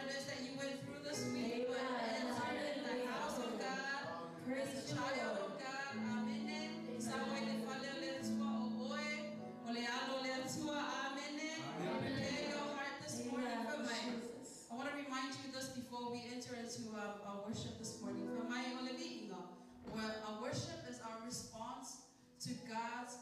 it is that you went through this week, but enter in the house of God as Praise a the child Lord. of God. Amen. Sa o i le fale o le Atua o oe, o le alo o le Atua. Amen. Prepare your heart this morning Amen. for my. Jesus. I want to remind you this before we enter into our worship this morning. For my o le viiga, where our worship is our response to God's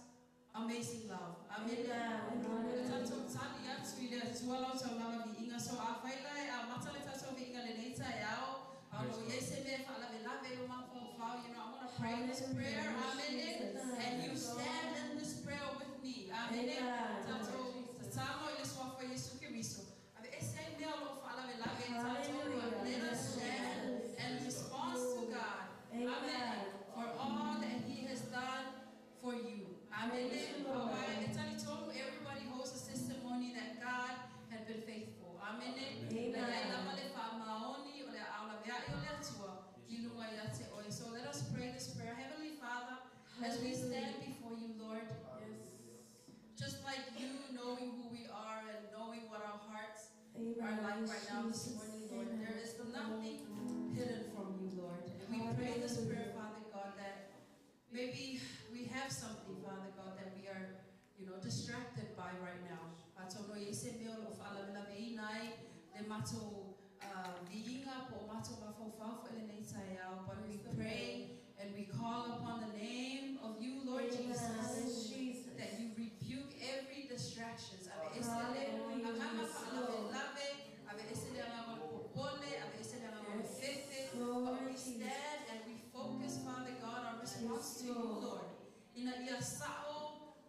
amazing love. Amen. Amen. Le tatou tali atu i le Atua lau taulaga viiga. So a faila e a mata le tatou viiga lenei taeao, a o lo i ai se mea e faalavelave i lou mafaufau, I want to pray this prayer. Amen. And you stand in this prayer with me. Amen. Amen. Tatou tatalo i le suafa o Iesu Keriso. Aveese ai mea o loo faalavelave i tatou. Hallelujah. Let us stand and respond to God. Amen. Amen. For all that He has done for you. Amen. Praise the Lord. Alright, e talitonu, everybody holds a testimony that God had been faithful. Amen. Amen. Le ai lava le faamaoni o le aolaveai o le Atua i luga ia te oe. So let us pray this prayer. Heavenly Father, as we stand before you, Lord, Yes. just like you knowing who we are and knowing what our hearts Amen. are like right now this Jesus. morning, Lord. Amen. There is nothing hidden from you, Lord. And we pray this prayer, Father God, that maybe we have something, Father God, that we are, distracted by right now. Atonu i ai se mea o loo faalavelave ai le matou viiga po o matou mafaufau foi lenei taeao. But we pray and we call upon the name of you, Lord Amen. Jesus, Jesus. that you rebuke every distractions. Aveese le Hallelujah. agaga Yes, faalavelave, aveese le agaga o le popole, aveese le agaga o le Yes, fefe. But Lord we Jesus. stand and we focus, Father God, our response Yes, to you, Lord. Lord. Ina ia sao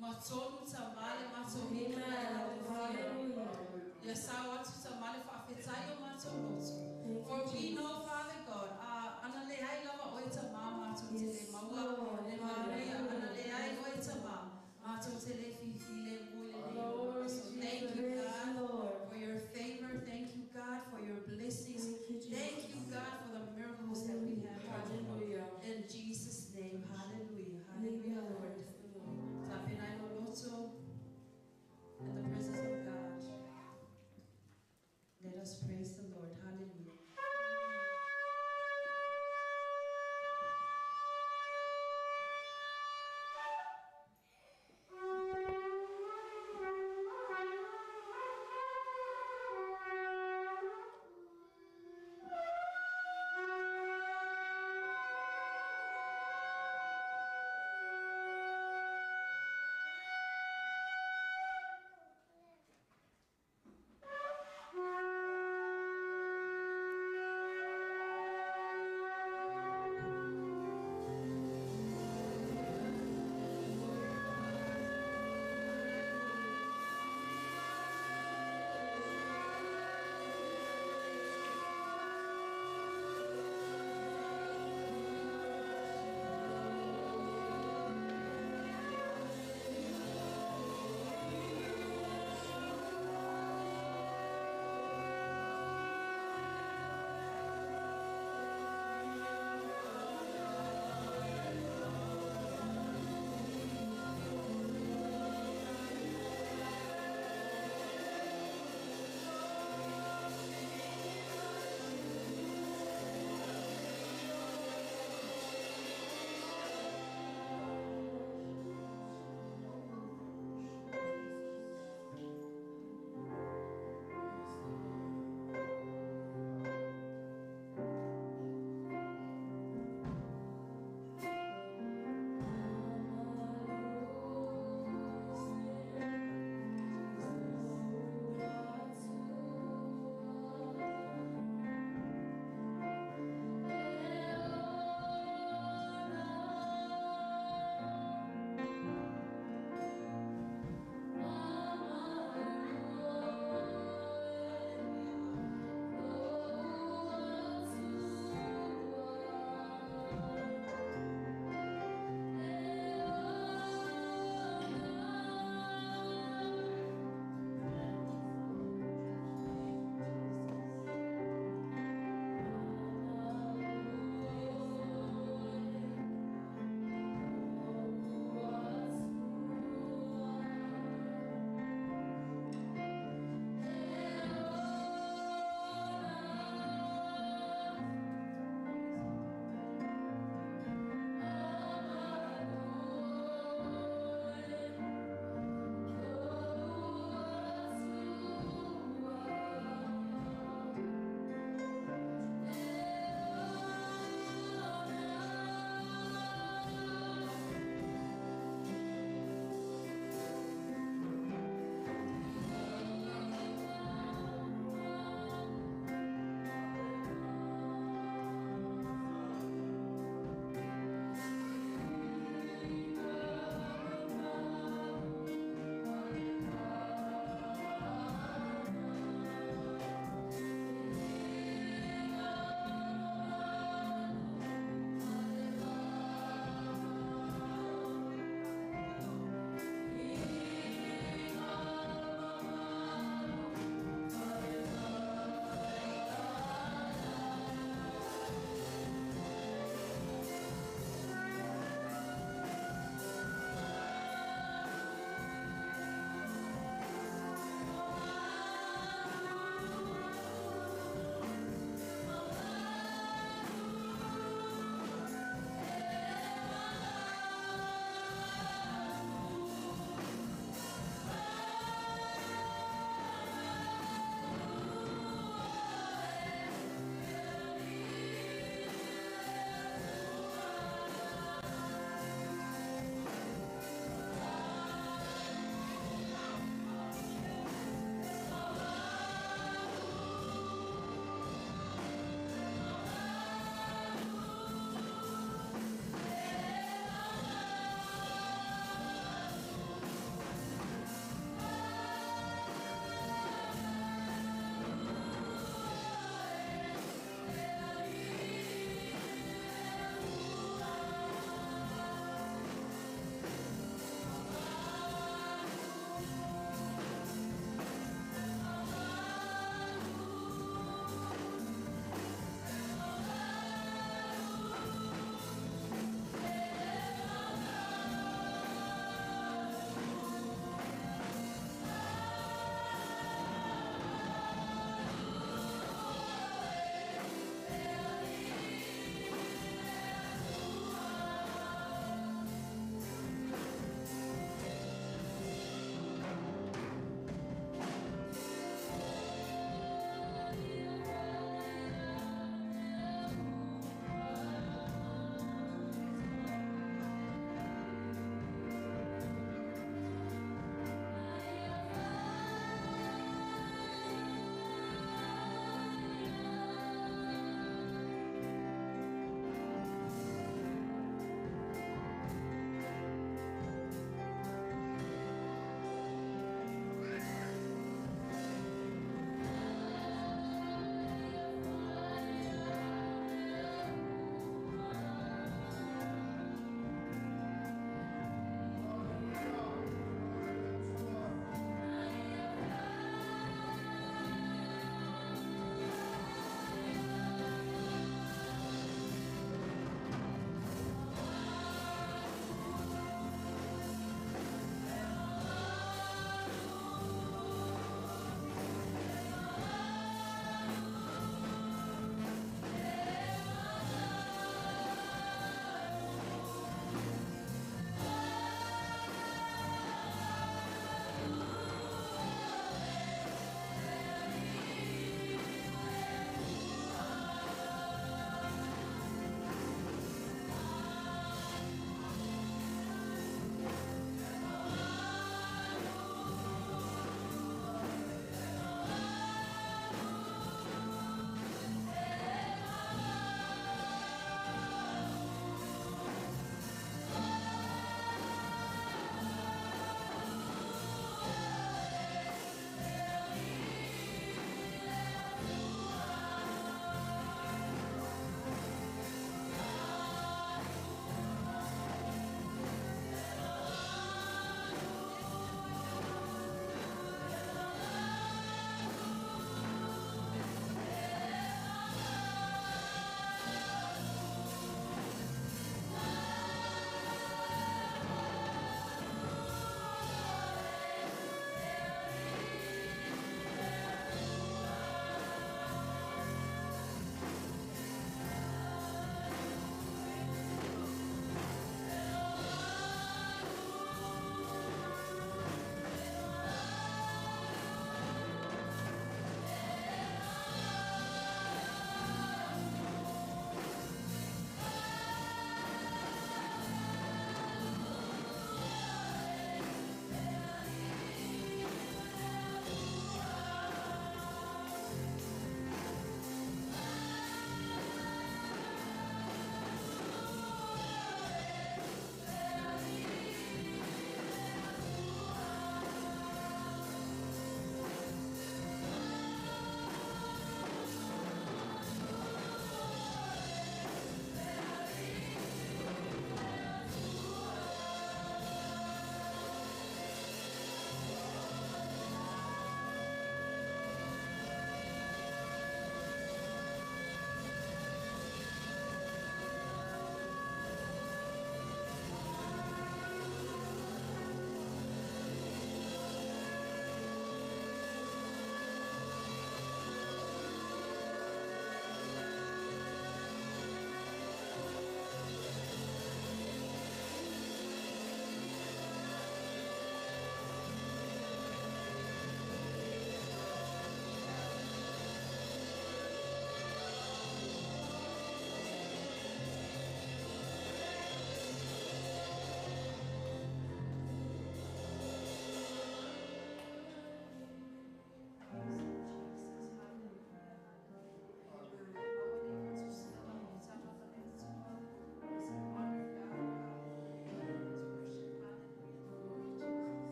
matonu ta male matou Amen. hallelujah. Hallelujah. Ia sao atu ta male faafetai o matou loto. Thank For you, we Jesus. know, Father God, ana leai lava oe tamā matou te le Yes, maua Lord. le manuia. Ana leai Hallelujah. oe tamā matou te le fifi le mui le nei. Lord So thank Jesus. you, Yes, God, Lord. for your favor. Thank you, God, for your blessings. Thank you, Jesus. Thank you, God, for the miracles that we have. Hallelujah. In Jesus' name, hallelujah. Hallelujah, Amen. Lord. Praise the Lord. Tapenai lo loto in the presence of God. Let us praise the Lord. Hallelujah.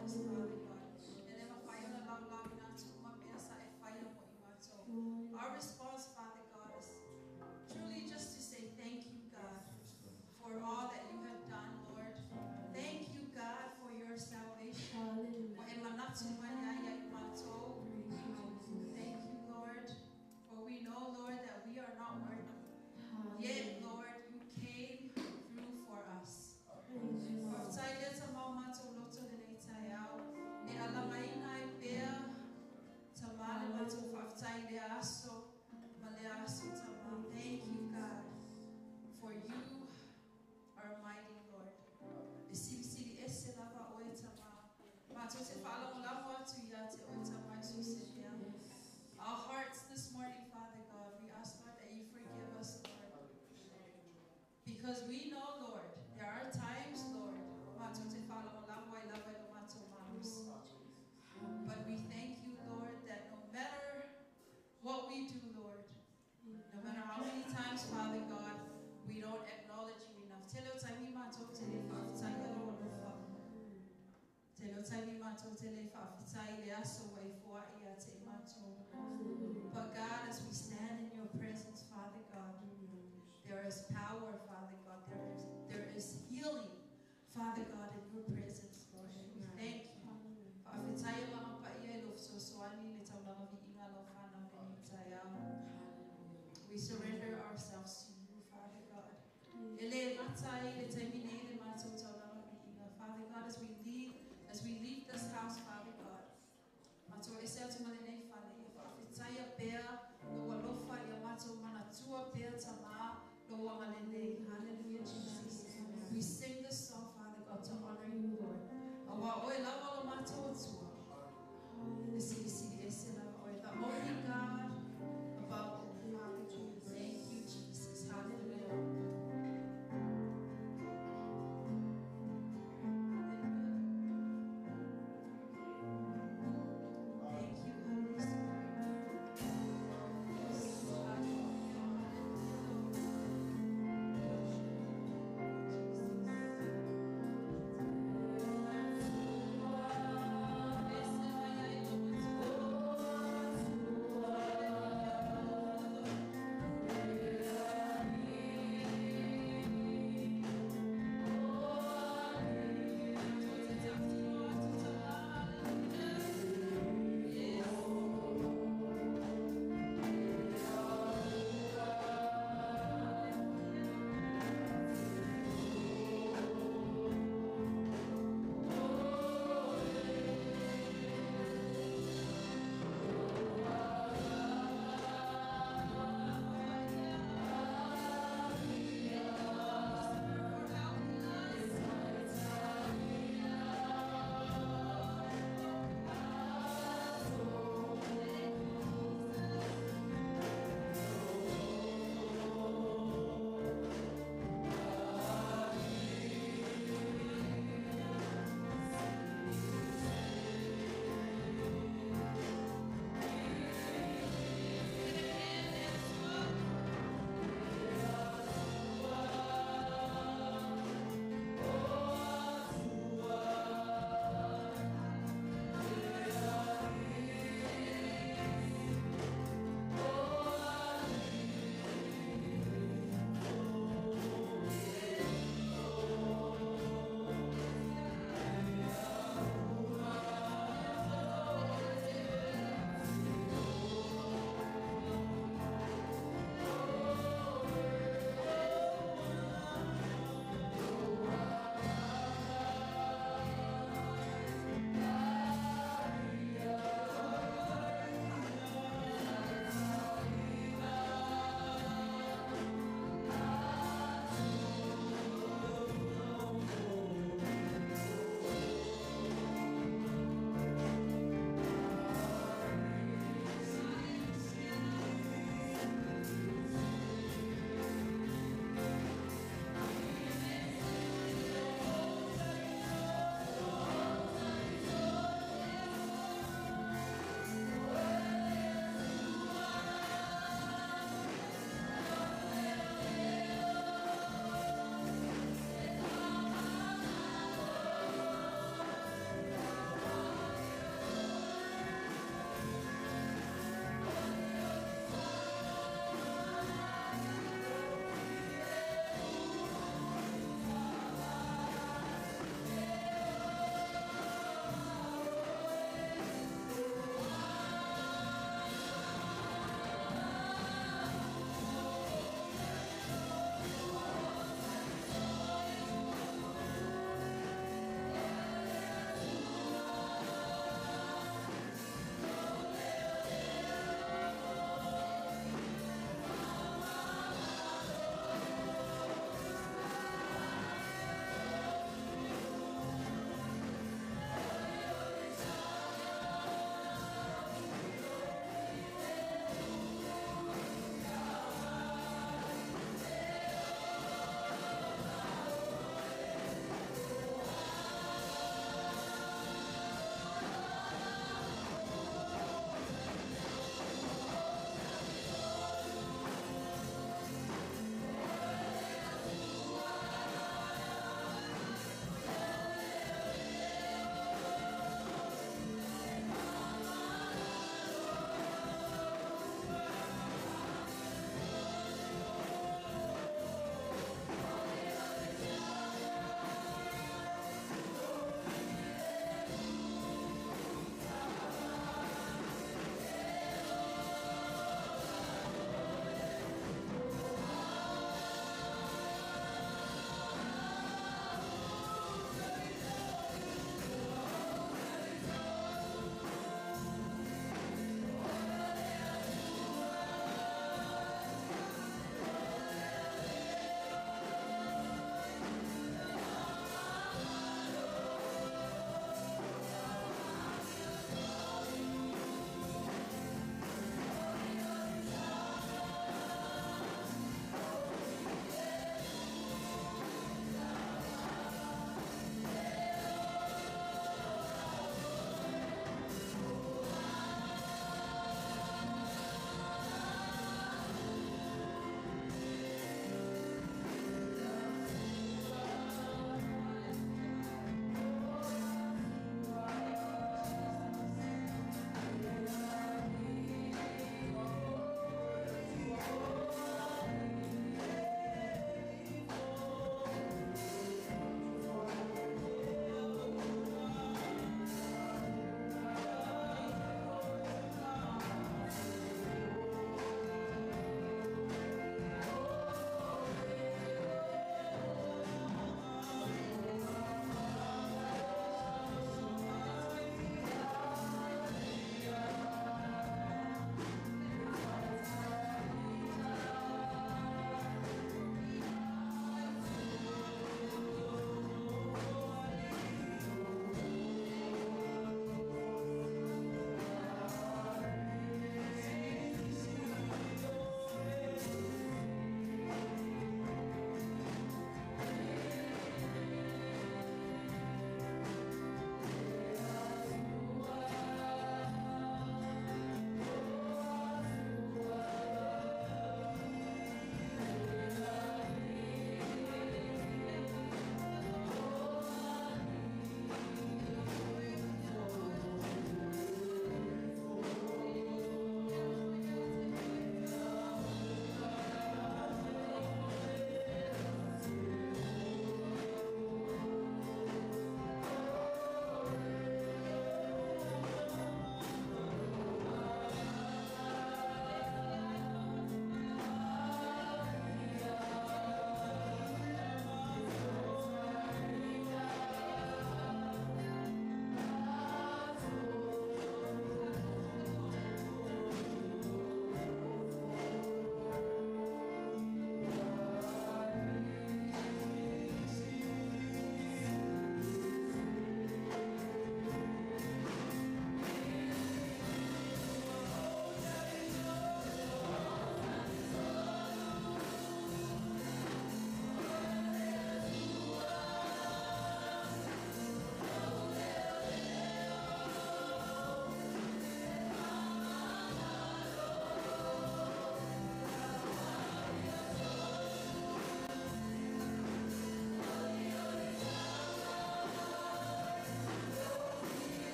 lives, Father God. E le mafai ona laulauina atu uma mea sa e faia mo i matou. Our response, Father God, is truly just to say thank you, God, for all that you have done, Lord. Thank you, God, for your salvation. Hallelujah. Ua e manatu mai ai ia i matou. Praise you, Jesus. Thank you, Lord, for we know, Lord, that we are not worthy. Yet, Hallelujah. Lord, you came through for us. Praise you, Lord. Faafetai lea Tama o matou loto lenei taeao. E alagaina ai pea Tama le matou faafetai i lea aso ma lea aso Tama. Thank you, God, for you are mighty, Lord. E silisili ese lava oe Tama. Matou te faalagolago atu ia te oe Tama i so o se mea. Yes. Our hearts this morning, Father God, we ask, Lord, that you forgive us, Lord. Because we know, Lord, there are times, Lord, matou te faalagolago ai lava i lo matou malosi. But we thank you, Lord, that no matter what we do, Lord, no matter how many times, Father God, we don't acknowledge you enough. Tele o taimi matou te le faafetai i lou alofa. Tele o taimi matou te le faafetai i le aso ua e foai ia te i matou. Hallelujah. But God, as we stand in your presence, Father God, there is power, Father God. There is healing, Father God, in your presence, Lord. And we thank you. Faafetai e Agaga Paia i lou fesoasoani i le taulaga viiga a lau fanau lenei taeao. We surrender ourselves to you, Father God. E le gata ai le taimi nei le matou taulaga viiga. Father God, as we leave this house, Father God,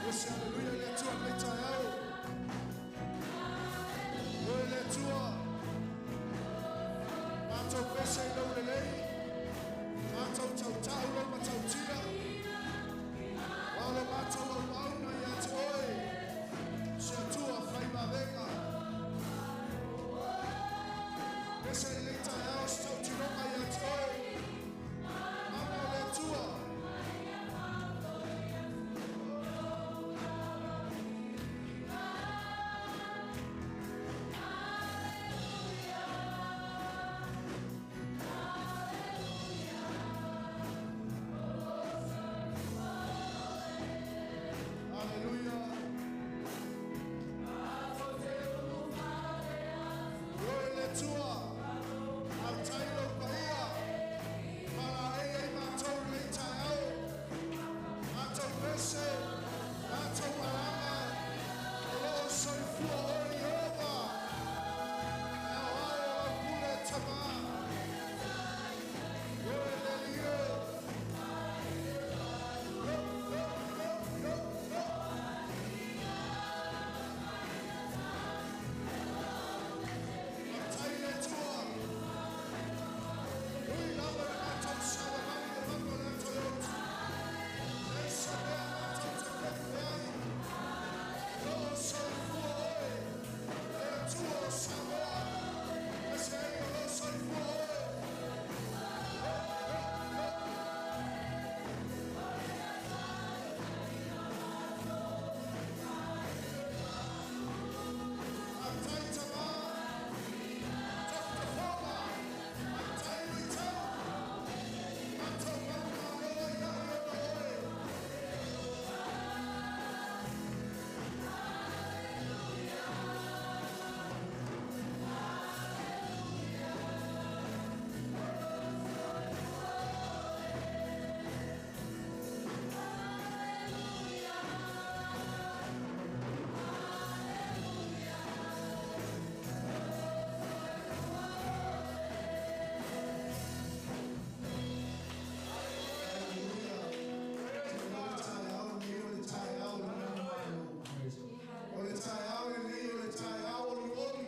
Pese haleluya le Atua lenei taeao. Oe le Atua, matou pese i lou lelei, matou tautau lou matautia, o lo matou auauna ia te oe, se Atua faivavega. Pese i lenei taeao se tautinoga ia te oe, mana o le Atua. Haleluya. Oe le Atua, autai lou paia, malaei ai matou i lenei taeao, matou pese, matou alaga, o loo soifua oe Ieova, e aoao o lau pule tamā. Oe le Alii e. Yo, yo, yo, yo, yo. Autai le Atua. Ui lava le matou savavali le manu o le ato e otu. Leai se mea matou te fefe ai. O loo soifua oe, le Atua o Samoa. Ese ai o loo soifua oe. Yo, yo, yo. Autai tamā. Dr. Fola. Autai luitau. Matou manumalo ia i ona oe. Haleluya. O le taeao lenei, o le taeao o le manumalo. O le taeao lenei, o le taeao olioli.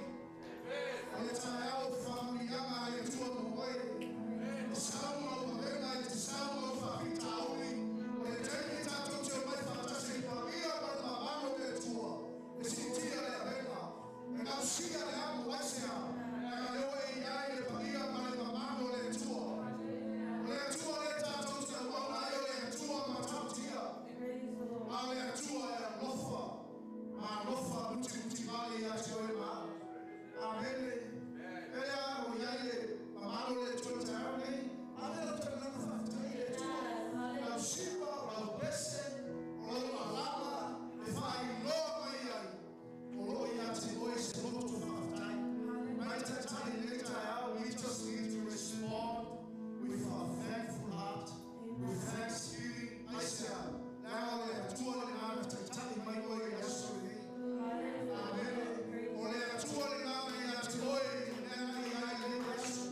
O le taeao o faamanuiaga a le Atua mo oe. E sau ma lau vavega i te sau ma lau faafitauli. O le taimi tatou te omai faatasi i paia ma le mamalo o le Atua. E siitia le avega. E gausia le amo aisea. Leaga lea ua e i ai le paia ma le mamalo o le Atua. O le Atua lea tatou te auauna ai o le Atua matautia. Praise the Lord. Ma o le Atua e alofa. Ma alofa mutimutivale ia te oe ma au. Amene. Elea o iai le mamalo o le Atua i le taeao nei. A lea lau tagata faafetai i le Atua. Lau siva, o lau pese, o lau alama, e faailoa mai ai. O loo ia te oe se loto faafetai. Mai taitai i lenei taeao, we just need to respond with a thankful heart, with thanksgiving. Aisea, leaga o le Atua lena na taitai mai oe i le aso lenei. Amene. O le Atua lena na ia te oe i le mea na i ai lenei aso.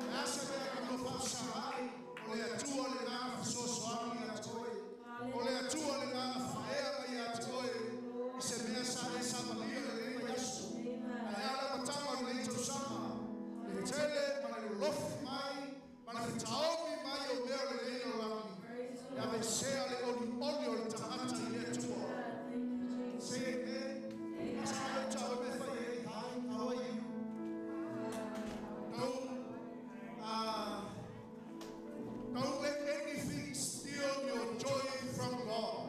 E asa mea ka no faasavai, o le Atua lena na fesoasoani ia te oe. O le Atua lena na faea mai ia te oe i se mea sa e savalia le lenei mai aso. Ae ala matanga o lenei tausaga, le tele ma le lolofi mai, ma le fetaomi mai o mea o lenei lalolagi. Praise the Ia Lord. vesea le olioli o le tagata i le Atua. Thank you, Jesus. Say amen. Hi, how are you? Don't let anything steal your joy from God.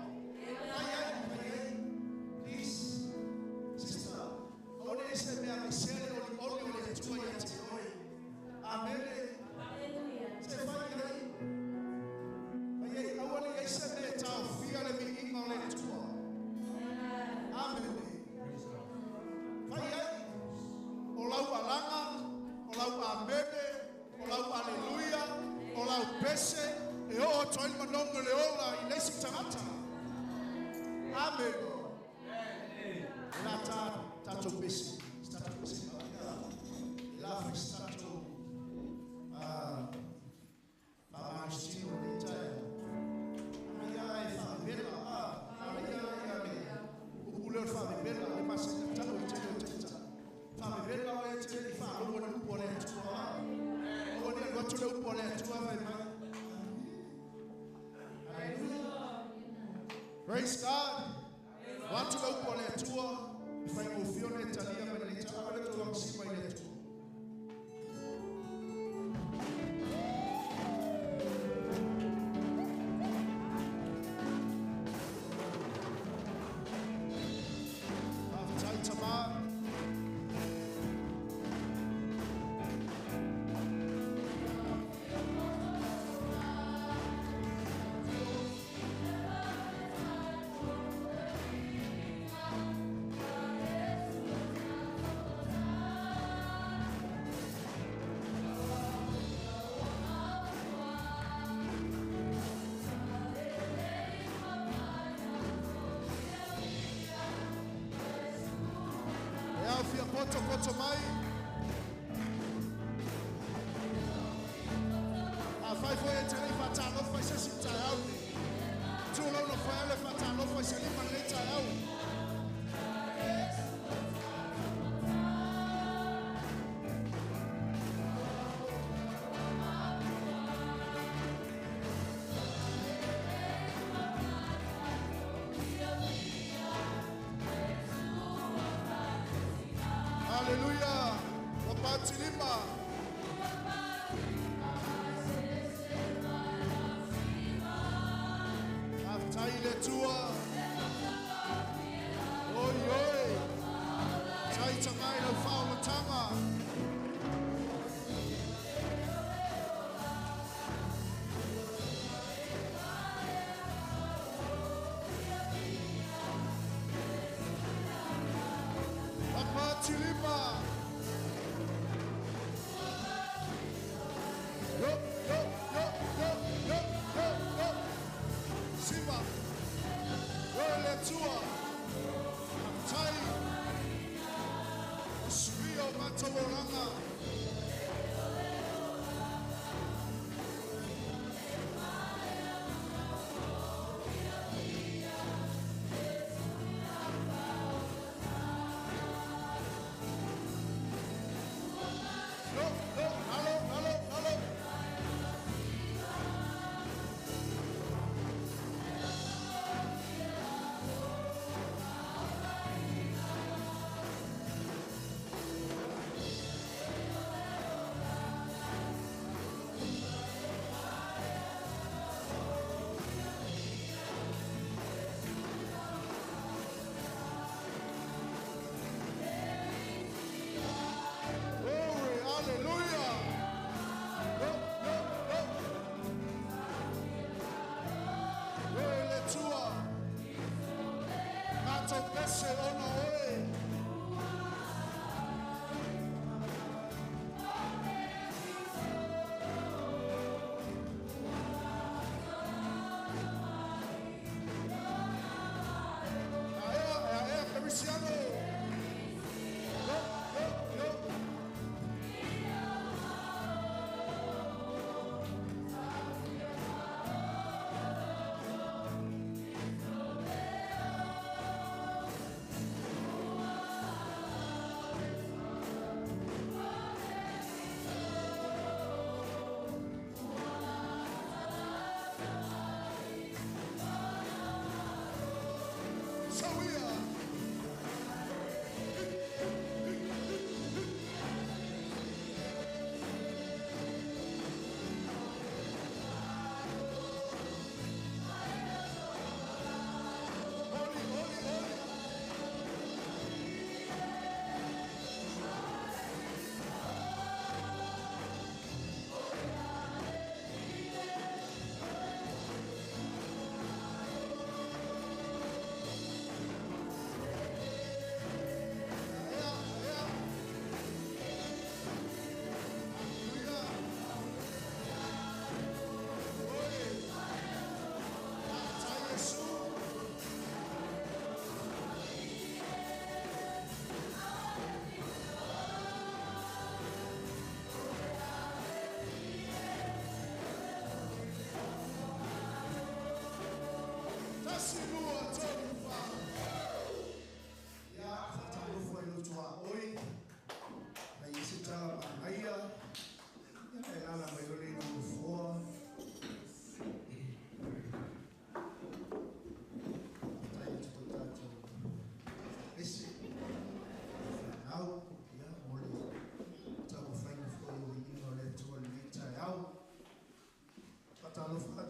Please, sister, aua se mea vesea le olioli o le Atua ia te oe. Amen. Hallelujah. Se fai ai. Fai ai, aua le i ai se mea e taofia le viiga o le Atua. Amen. Fai ai. O lau alaga, o lau amene, o lau aleluia, o lau pese, e oo atu ai le manogi o le ola i le isi tagata. Amen. E la tatou pese. Se tatou pese e la fai se tatou faamalositino lenei taeao. Amaia e faavela, amaia ia Praise God. Watu le upo le Atua, e whaingofio ne talia me le tala le tua sima i le Atua. Faafetai tama. E au fia poto poto mai. A fai foi e te lei whatalofa i se si taeao nei. Tūlau na whai ale whatalofa i se lima nei taeao. Hallelujah. Wapatilima. Aftai le tua. Oi, oi. Tai tamai lau whaolatanga. Wapatilima. Yo, yo, yo, yo, yo, yo, yo. Simba. Yo le tua. Tai. Suio matoloranga. Yo, yo, alo, alo, alo.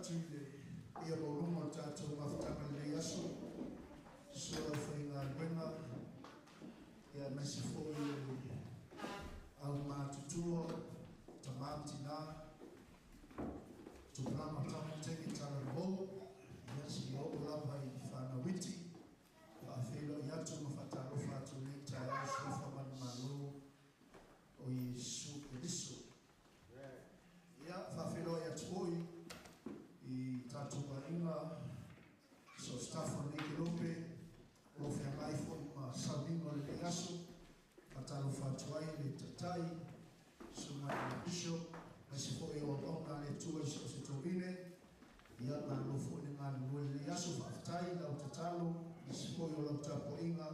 Atu i le ia mauluga o le tatou mafutaga i lenei aso, susu i le aufaigaluega, aemaise foi o le aumatutua, tama ma tina, tupulaga o tama teine talalevou, ia seia oo lava i fanau iti. Faafeiloai atu ma faatalofa atu i lenei taeao, soifua manumalo o Iesu Keriso. Ia, faafeiloai atu foi i tatou aiga, so staff o lenei kelope, o lo o feagai foi ma sauniga o lenei aso. Faatalofa atu ai le taitai, susuga i le Bishop, aemaise foi o auauna a le Atua i so o se tovine. Ia, malo foi le galulue i lenei aso, faafetai lau tatalo, aemaise foi o lau tapuaiga,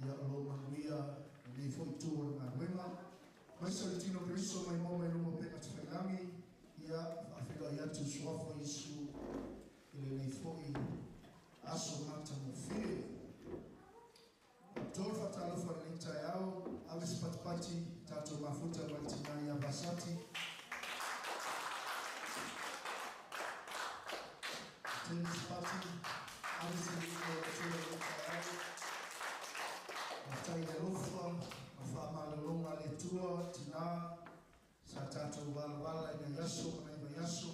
ia o lo o manuia lenei foi itu o le galuega. Aemaise o le tino Keriso mai maua mai luga o upega tafailagi, ia faafeiloai atu i suafa o Iesu i lenei foi aso matagofie. Faapitoa le faatalofa i lenei taeao, ave se patipati tatou mafuta ma le tina ia Vasati. Tele se pati, ave se liuga o le Atua i lenei taeao. Faafetai i le alofa ma faamalologa a le Atua, tina, sa tatou valavala i nai aso ma nai vaiaso,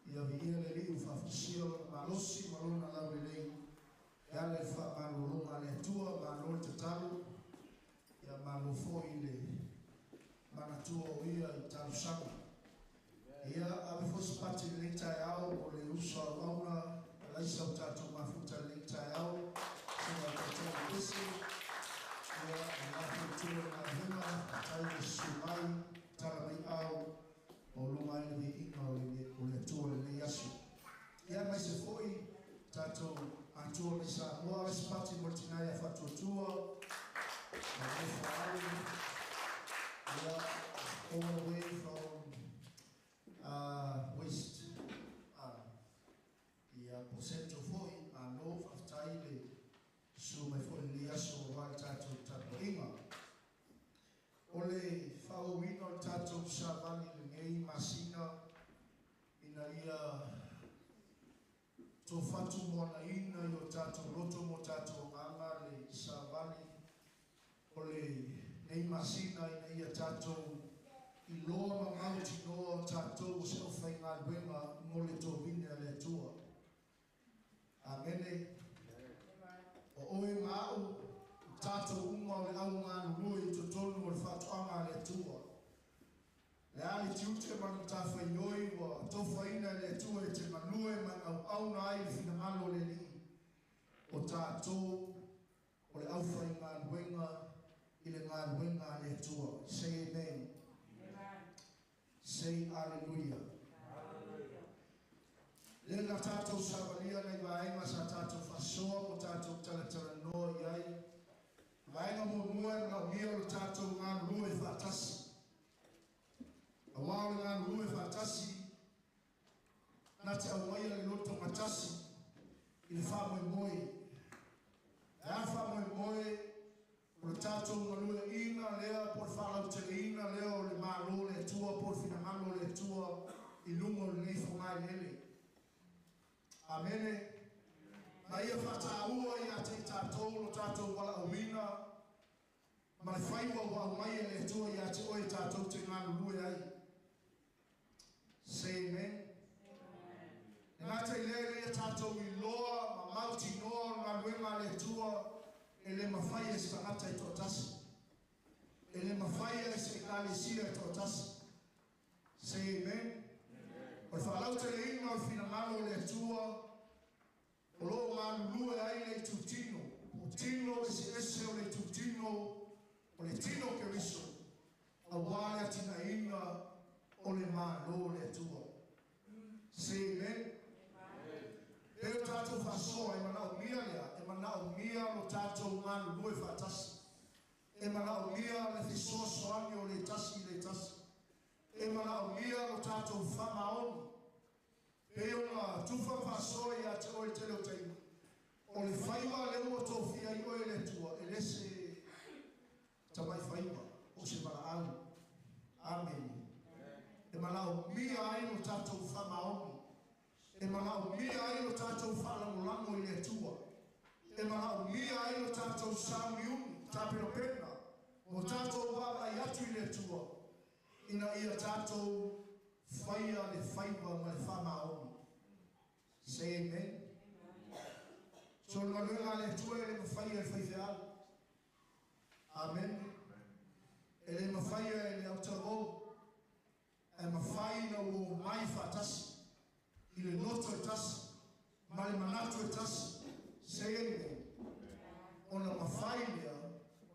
ia viia le Alii ua faafoisia lona malosi ma lona laulelei e ala i le faamalologa a le Atua, malo le tatalo, ia malo foi le manatua o ia i talosaga. Ia, ave foi se pati i lenei taeao o le uso auauna, alaisa o tatou mafuta i lenei taeao, susuga i le Taitai Pese, ia, le latou itu o le galuega, faafetai le susu mai, tala mai au, maualuga ai le viiga o le Atua i lenei aso. Ia, aemaise foi tatou matua mai Samoa, ave se pati mo le tina ia Faatuatua, ma le Faale, ia, all the way from West, ia, po Central foi, malo, faafetai le susu mai foi i lenei aso aua le tatou tapuaiga. O le faaauauina o le tatou savali i lenei masina ina ia tofatu moanaina i o tatou loto ma o tatou agaga le savali o lenei masina ina ia tatou iloa ma mautinoa tatou o se aufaigaluega mo le tovine a le Atua. Amene. O oe ma au, o tatou uma o le augalulue i totonu o le faatoaga a le Atua. Le a le tiute ma le matafaioi ua tofaina e le Atua e te galue ma e auauna ai le finagalo o le Alii, o tatou o le aufaigaluega i le galuega a le Atua. Say amen. Say hallelujah. Le na tatou savalia nai vaega sa tatou faasoa ma tatou talatalanoa i ai. Vaega muamua e manaomia o le tatou galulue faatasi. Aua o le galulue faatasi na te aumaia le loto gatasi i le faamoemoe. E a faamoemoe o le tatou galueaiina lea po o le faalauteleina lea o le Malo o le Atua po o le finagalo o le Atua i luga o lenei fogaeleele. Amene. Na ia faataua ia te i tatou lo tatou valaauina ma le faiva ua aumai e le Atua ia te oe tatou te galulue ai. Say amen. E gata i lea ina ia tatou iloa ma mautinoa o le galuega a le Atua e le mafai e se tagata e toatasi. E le mafai e se ekalesia e toatasi. Say amen. O le faalauteleina o le finagalo o le Atua o lo o galulue ai le itutino, po o tino eseese o le itutino o le tino o Keriso, aua le atinaeina o le Malo o le Atua. Say amen. Pei o tatou faasoa e manaomia lea, e manaomia lo tatou galulue faatasi. E manaomia le fesoasoani o le tasi i le tasi. E manaomia lo tatou faamaoni. Pei ona tufa ma faasoa ia te oe i le tele o taimi, o le faiva lea ua tofia ai oe e le Atua, e le se tamai faiva, o se valaau. Amene. E manaomia ai lo tatou faamaoni. manaomia ai lo tatou faalagolago i le Atua. E manaomia ai lo tatou sauniuni, tapenapena, mo tatou vaavaai atu i le Atua, ina ia tatou faia le faiva ma le faamaoni. Say amen. So le galuega a le Atua e le mafaia e le faifeau. Amen. E le mafaia e le autalavou, ae mafai ina ua omai faatasi i le loto e tasi ma le manatu e tasi. Say amen. Ona mafai lea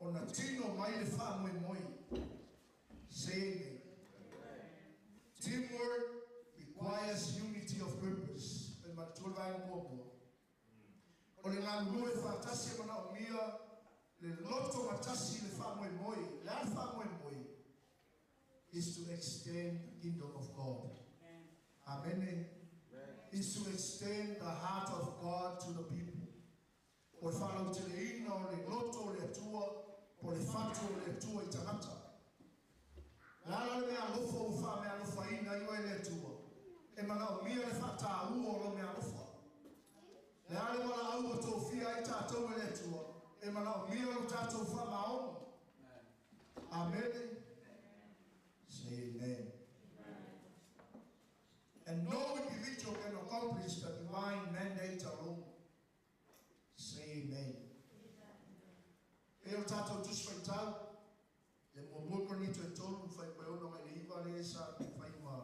ona tino mai le faamoemoe. Say amen. Teamwork requires unity of purpose. E manatua le vaega muamua. O le galulue faatasi e manaomia le loto matasi le faamoemoe. Le a le faamoemoe? Is to extend the kingdom of God. Amen. Is to extend the heart of God to the people. O le faalauteleina o le loto o le Atua, po o le fatu o le Atua i tagata. O le a la le meaalofa ua faameaalofaina ai oe e le Atua? E manaomia le faataua o lau meaalofa. Le a le valaau ua tofia ai tatou e le Atua? E manaomia lo tatou faamaoni. Amene. Say amen. And no individual can accomplish the divine mandate alone. Say amen. E o tatou Tusi Faitau, le muamua Korinito e 3, fuaiupu e 6 agai le 9 lea sa fai ma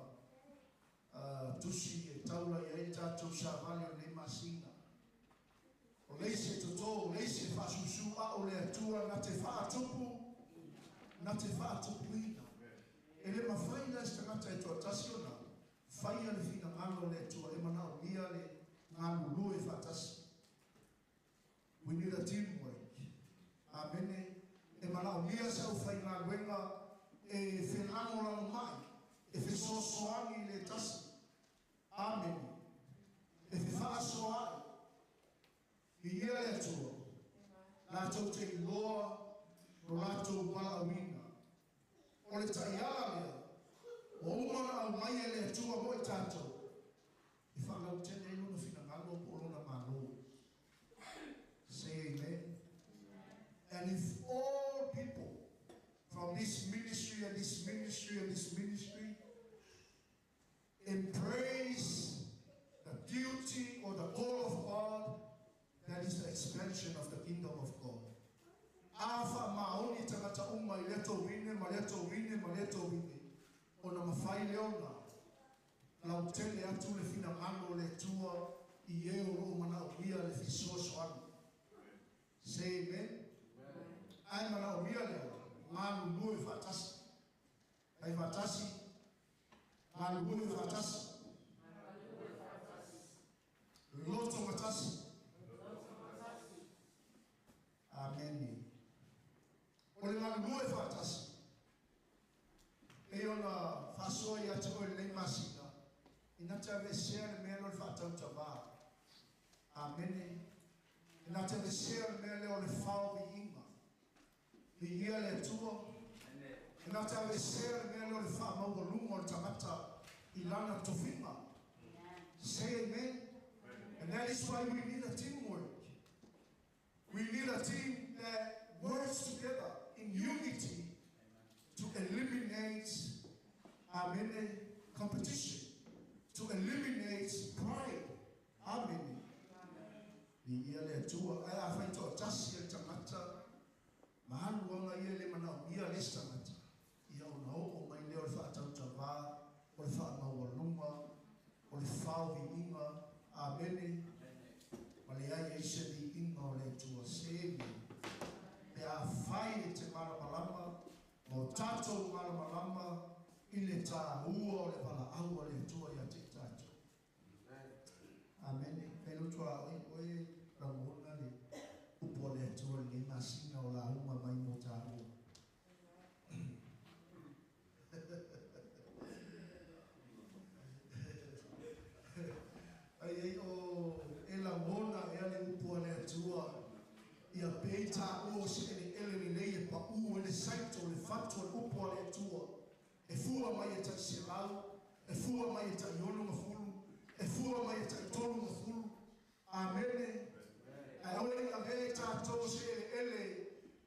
tusi e taula i ai le tatou savali o lenei masina. O le isi e totō, o le isi e faasusu, a o le Atua na te faatupu, na te faatupuina. E le mafai la e se tagata e toatasi ona faia le finagalo o le Atua, e manaomia le galulue faatasi. We need a teamwork. Amene. E manaomia se aufaigaluega e felagolago mai, e fesoasoani i le tasi. Amene. E fefaasoaai. Viia le Atua, latou te iloa lo latou valaauina. O le taiala lea ua uma ona aumai e le Atua mo i tatou, e faalautele ai Lona finagalo po o Lona Malo. Say amen. And if all people from this ministry and this ministry and this ministry embrace the duty or the call of God, that is the expansion of the kingdom of God. A faamaoni tagata uma i lea tovine ma lea tovine ma lea tovine, ona mafai lea ona lautele atu le finagalo o le Atua i e o lo o manaomia le fesoasoani. Say amen. Ae manaomia lea galulue faatasi. Fai faatasi, galulue faatasi. Loto matasi. Amene. O le galulue faatasi, pei ona faasoa ia te oe i lenei masina, ina te aveesea le mea lea o le faatautavā. Amene. Ina te aveesea le mea lea o le fao viiga. Viia le Atua. Ina te aveesea le mea lea o le faamaualuga o le tagata i lana tofiga. Say amen. And that is why we need a teamwork. We need a team that works together in unity to eliminate, amen, competition, to eliminate pride. Amen. Viia le Atua. Ae afai toatasi le tagata ma alu aga ia e le manaomia le isi tagata, ia ona oo mai lea o le faatautavā, o le faamaualuga, o le fao viiga. Amene. Ma leai ai se viiga o le Atua. Se pe afai e te malamalama ma o tatou malamalama i le tāua o le valaau a le Atua ia te i tatou. Amene. Kai loto a oe, oe lagona le upu a le Atua i lenei masina o lauga mai mo tāua. Ai ai o e lagona ea le upu a le Atua ia pei tāua o se eleele lelei e paʻū ai le saito, le fatu o le upu a le Atua. E fua mai e tai 100, e fua mai e tai 60, e fua mai e tai tātou se ele ele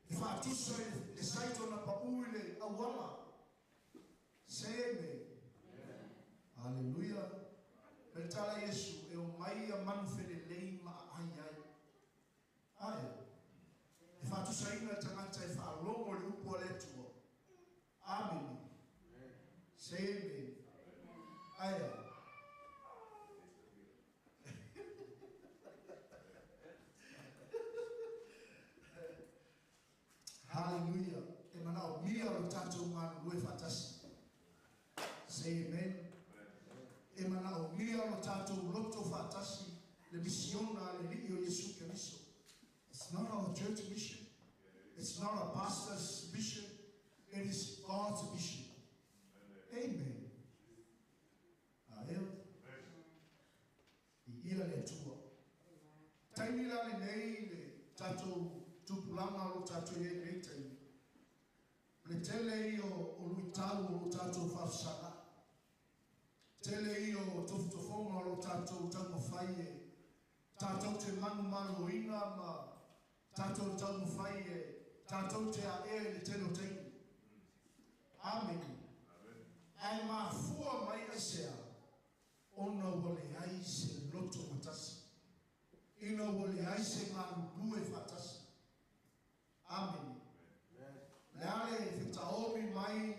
e whaatusa i le saito na pa ui le auala. Say amen. Hallelujah. Me tala Yesu e o mai a manufele lei ma ai ai. Ae. E whaatusa ina tangata e whaalongo le upu a le Atua. Amen. Say amen. Ae. Hallelujah. E mana o mia o tātou ngā lue whatasi. Say amen. E mana o mia o tātou loto whatasi le misiona le li o Yesu Keriso. It's not our church mission. It's not a pastor's mission. It is God's mission. Amen. Ae. I ia le Atua. Taimi la le nei le tātou tupulanga o tātou e nei taimi. Le tele i o luitau o lo tātou whafsanga. Tele i o tofutofonga o lo tātou taumawhai e. Tātou te manu maloina ma tātou taumawhai e. Tātou te a e le tele o teini. Amen. Ai mafua mai e sea. Ona wale ai se loto matasi. Ina wale ai se ngā lue whatasi. Amen. Le ale whitaomi mai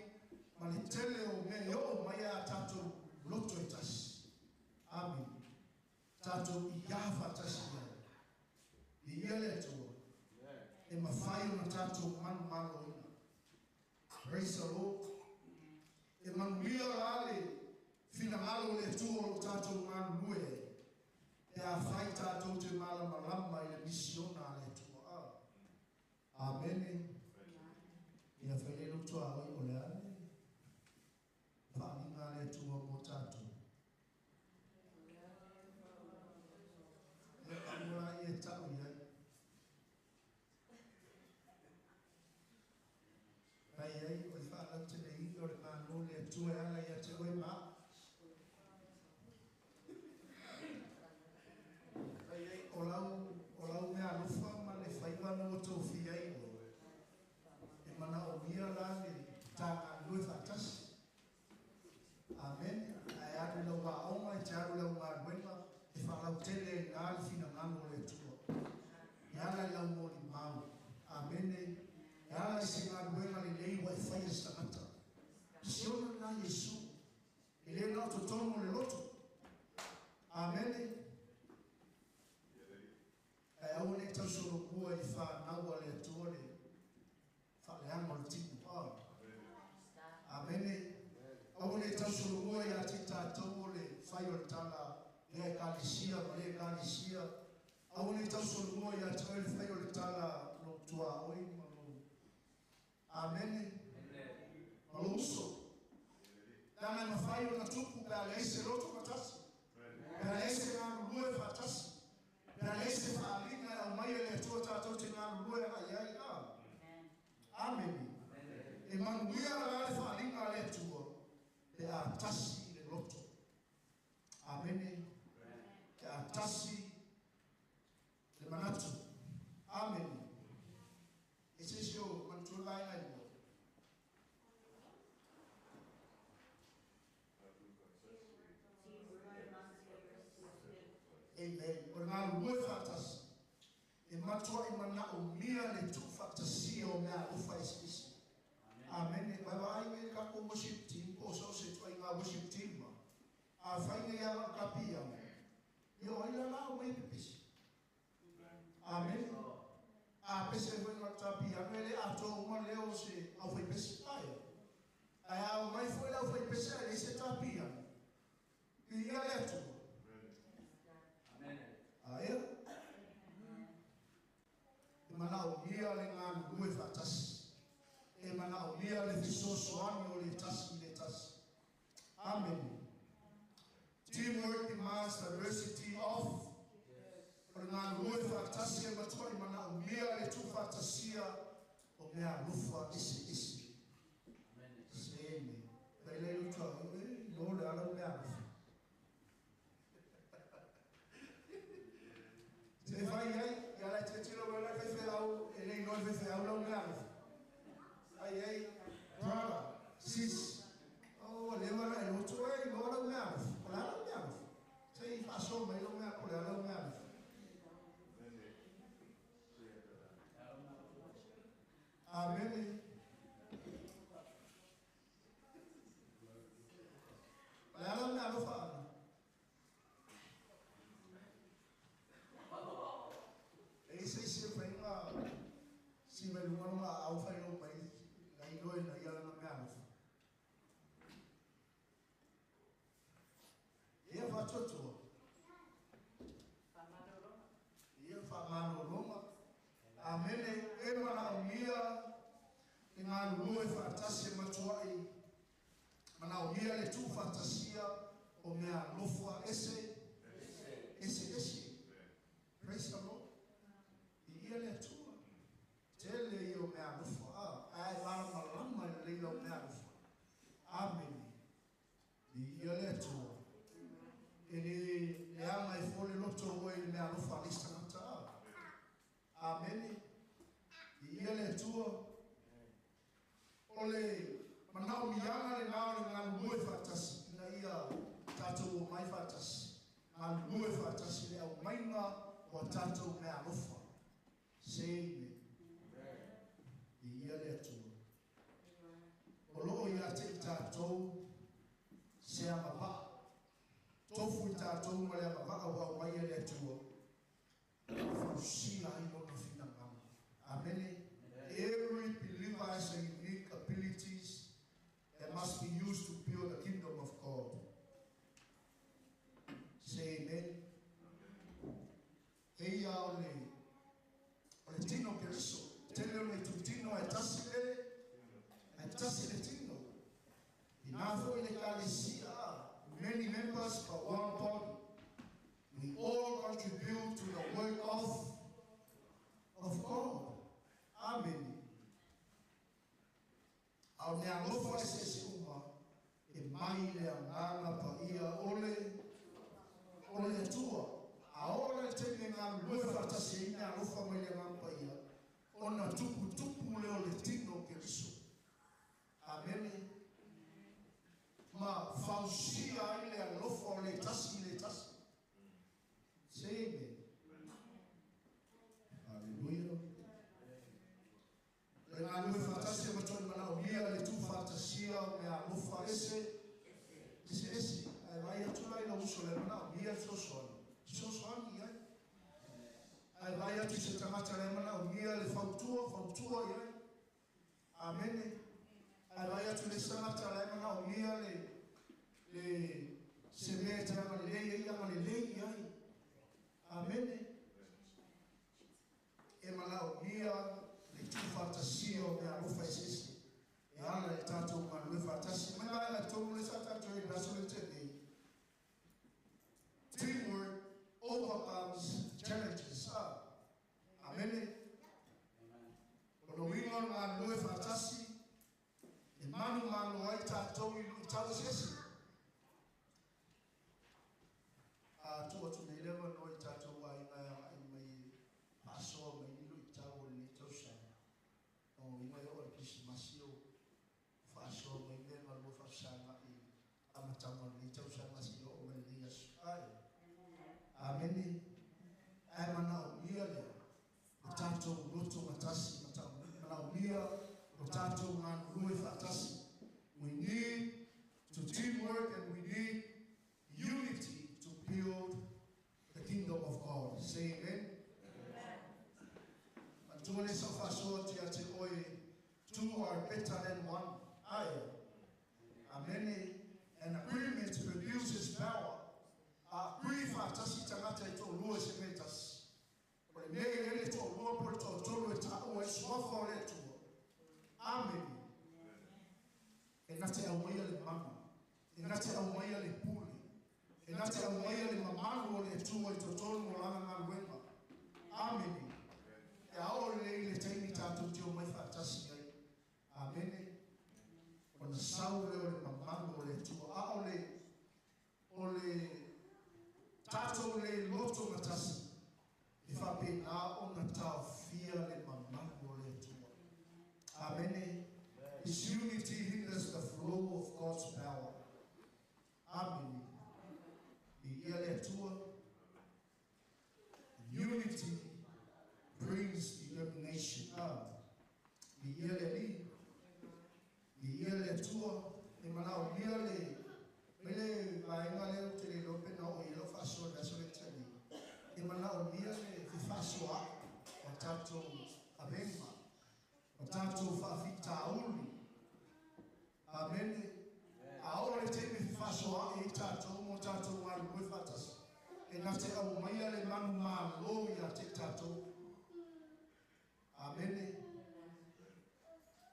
ma le tele o me o mai a tātou loto e tasi. Amen. Tātou i ia whatasi ai. I ia le Atua. E mawhai o na tātou manu maloina. Praise the Lord. E manuia la le whinangalo le Atua o tātou manu lue. E a whai tātou te malamalama i le misiona le Atua. Amen. Ia whaile lutua oi o le ane. Whaalinga le Atua mō tātou. E amura i e tau iai. Pai ai o i whaalau te le inga o le māno le Atua e ala i a te oe mā. Pai ai o lau mea alofa ma le whaiwana o tō whiai o. E mana o mia la le tāngā lue whatasi. Amen. Ai aru lau wā e te aru lau ngā ruenga, e whalau tele e ngā le whina ngano le Atua. E ala i lau mōli mau. Amen. E ala i se ngā ruenga le leiwa e whai e sangata. Siona nā Yesu. E le nā totono le loto. Amen. Ai au ne tausolo mua i whānau a le Atua le whaaleanga o le tino. Amen. Au ne tausolo mua i a te tātou o le whai o le tala le kalisia ma le kalisia. Au ne tausolo mua i a te oe le whai o le tala no tua oi ma no. Amen. Ma lo uso. Tanga na whai o na tupu pe a leise loto matasi. Pe a leise ngā lue whatasi. Pe a leise whaalinga au mai e le Atua tātou te ngā lue ai ai a. Amen. E manuia la le whaalinga le Atua. Pe a tasi le loto. Amen. Pe a tasi le manatu. Amen. E se se o manutua lai lai mo. Amen. O ngā lue whatasi. E matua i mana o mia le tu whatasia o mea alofa e sisi. Amen. E wai wai nge kako worship team, po so se tua i ngā worship team ma. A whai nge ia ngā kapi ia mo. Ia o ila la o mei pepesi. Amen. A pese whai ngā kapi ia me le ato uma leo se au whai pesi. Aia. Aia o mai fo ila au whai pesi a le se tapi ia. I ia le atua. Aia. E mana o mia le ngā lue whatasi. E mana o mia le whisosoani o le tasi le tasi. Amen. Teamwork demands diversity of. O le ngā lue whatasi e matua i mana o mia le tu whatasia o mea alofa isi isi. Se me. Pei le lutua, e no le ala o mea alofa. Te whai ai, i ala te tiro wai lai whai iloa e le faifeau lau meaalofa. Ai ai, brother, sis, ua leva ona e loto e iloa lau meaalofa. O le a lau meaalofa? Se i faasoa mai lau mea, po o le a lau meaalofa. Amene. O le a lau meaalofa, Ale? E i ai se isi e mafai ona sii mai luga lona aao faailoa mai na iloa e ia lana meaalofa? Ia, faatuatua. Ia, faamalologa. Amene. E manaomia le galulue faatasi e matuai manaomia le tuufaatasia o meaalofa ese ese ese. Praise the Lord. Viia le Atua. Tele ia o meaalofa, a, ae malamalama lelei lau meaalofa. Amene. Viia le Atua. E le leaga ai fua le loto o oe i le meaalofa a le isi tagata, a. Amene. Viia le Atua. O le manaomiaga lenā o le galulue faatasi ina ia tatou omai faatasi, galulue faatasi i le aumaiga o a tatou meaalofa. Say amen. Viia le Atua. O lo o ia te i tatou se agavaa. Tofu i tatou ma le agavaa ua aumai e le Atua e fausia ai Lona finagalo. Amene. Every believer has a unique abilities that must be used to build the kingdom of God. Say amen. Eia o le, o le tino o Keriso. Tele ona itu tino ae tasi le, ae tasi le tino. Inā foi le Ekalesia, many members but one body. We all contribute to the work of of God. Amene. A o mea alofa eseese uma e mai le Agaga Paia o le o le Atua. A oo la i le taimi e galulue faatasi ai mea alofa mai le Agaga Paia, ona tuputupu lea o le tino o Keriso. Amene. Ma fausia ai le alofa o le tasi i le tasi. Say amen. Haleluia. O le galue faatasi e matuai manaomia le tuufaatasia o meaalofa ese eseese. Ae vaai atu la i lou uso la e manaomia le fesoasoani, fesoasoani i ai. Ae vaai atu i se tagata la e manaomia le fautua, fautua i ai. Amene. Ae vaai atu i le isi tagata la e manaomia le, le, se mea e te agalelei ai, agalelei i ai. Amene. E manaomia le tuufaatasia o meaalofa eseese e ala i le tatou galulue faatasi. Mai vaega tonu lea sa tatou i ai i le aso lea tea nei. Teamwork overcomes challenges. Amene. O le uiga o le galulue faatasi, e manumalo ai tatou i luitau eseese. A tuu atu nei le avanoa i tatou aiga e agai mai e faasoa mai ni luitau o lenei tausaga. O lona uiga e oo i le Kerisimasi o faasoa mai mea e galulue faafesagai i le amataga o lenei tausaga seia oo mai i lenei aso. Ae. Amene. Ae manaomia lea lo tatou loto gatasi, manaomia lo tatou galulue faatasi. We need to teamwork and we need unity to build the kingdom of God. Say amen. Manatua lea sa ou faasoa atu ia te oe, two are better than one. Ae. Amene. An agreement produces power. A agree faatasi tagata e toalua i se mea e tasi. O le mea e i ai le toalua po o le toatolu e taua ai suafa o le Atua. Amene. E na te aumaia le mana. E na te aumaia le pule. E na te aumaia le mamalu o le Atua i totonu o Lana galuega. Amene. E ao lelei le taimi tatou te omai faatasi ai. Amene. Ona sau lea o le mamalu o le Atua. A o le, o le tatou le loto gatasi, e faapena ona taofia le mamalu o le manaomia le fefaasoaai o tatou avega o tatou faafitauli. Amene. A oo le taimi fefaasoaai ai tatou mo tatou galulue faatasi, e na te aumaia le manumālō iā te i tatou. Amene.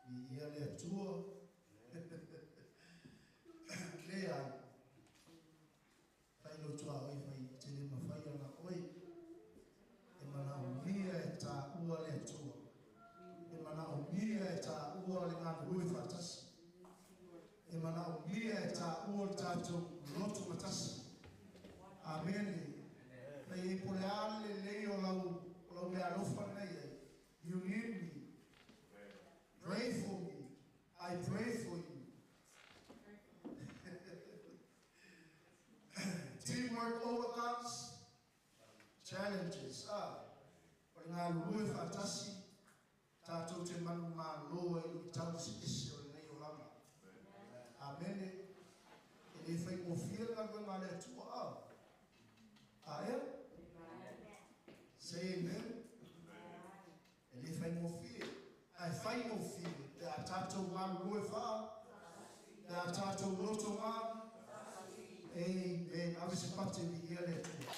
Viia le Atua. Leai. Fai lou tuaoi fai te le mafai ana oe. E manaomia e taua le Atua. E manaomia e taua le galulue faatasi. E manaomia e taua le tatou loto matasi. Amene. Fai ai po o le a le lelei o lau o lau meaalofa lena i ai. You need me. Pray for me. I pray for you. Teamwork overcomes challenges. Ah, o le galulue faatasi tatou te manumalo ai i luitau eseese o lenei olaga. Amene. E le faigofie le galuega a le Atua. Ah, ae? Say amen. E le faigofie. Ae faigofie pe a tatou galulue faa, pe a tatou loto ga. Amen. Ave se pate viia le Atua.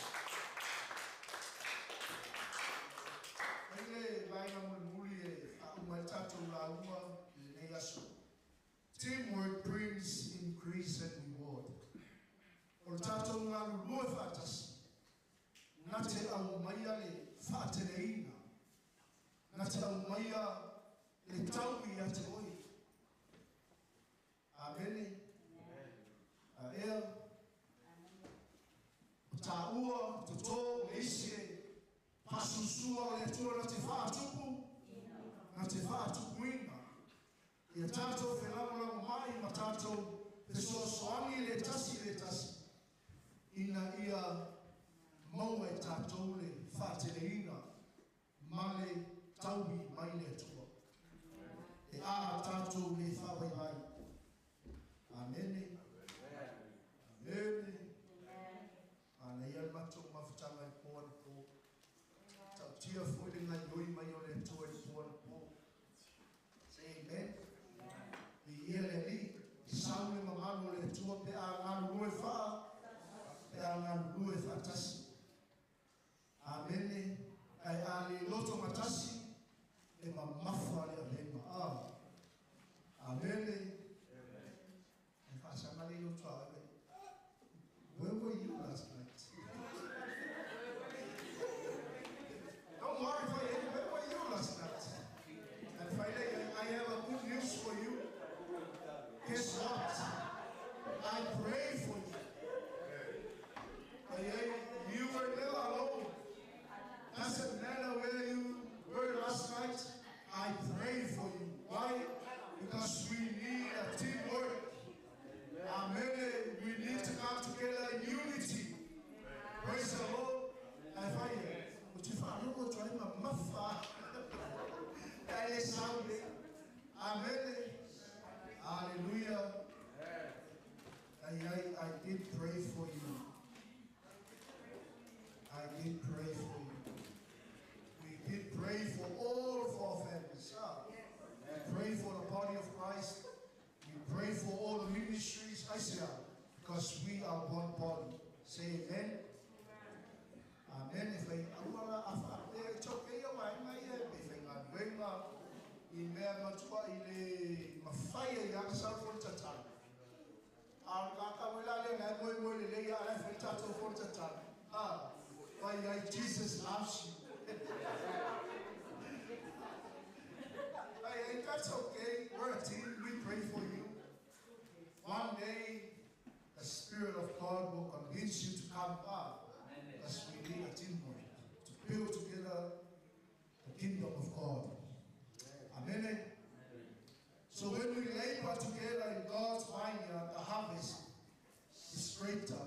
Mai le vaega mulimuli e faauma ai le tatou lauga i lenei aso. Teamwork brings increase and reward. O le tatou galulue faatasi, na te aumaia le faateleina, na te aumaia le taui ia te oe. Amene. A ea, o taua, totō, le isi e paasuasua o le Atua na te faatupu, na te faatupuina. Ia tatou felagolagomai ma tatou fesoasoani le tasi i le tasi, ina ia maua e tatou le faateleina ma le taui mai le Atua. E a tatou le faavaivai. Amene. Amene. Manaia le matou mafutaga i le po anapo. Ta'utia foi le gaioi mai o le Atua i le po anapo. Say amen. Viia le Alii. Sau le mamalu o le Atua pe a galulue faa, pe a galulue faatasi. Amene. Ae a le loto gatasi, e mamafa le avega. A. Amene. E faasaga le loto a oe. Where were you last night? Don't worry for you. Where were you last night? And finally, I have a good news for you. Guess what? I pray for you. You were never alone. Doesn't matter where you were last night. I pray for you. Why? Because we need a teamwork. Amen. We need to come together in unity. Praise the Lord. Ae fai e, ou te faalogo atu ai mamafa pe a le sau nei. Amene. Hallelujah. Ai ai, I did pray for you. I did pray for you. We did pray for all of our families. Ah. We pray for the body of Christ. We pray for all the ministries. I say, because we are one body. Say amen. Amen. E fai auala a faapea, it's okay o vaega ia e faigaluega i mea matua i le mafai ai lava sau fono tatalo. A o le kākau e la lea la e moemoe lelei a la e fai le tatou fono tatalo. Ah, fai ai Jesus loves you. Fai ai, that's okay. We're a team. We pray for you. One day, the Spirit of God will convince you to come up. Because we need a teamwork to build together the kingdom of God. Amen. So when we labor together in God's vineyard, the harvest is greater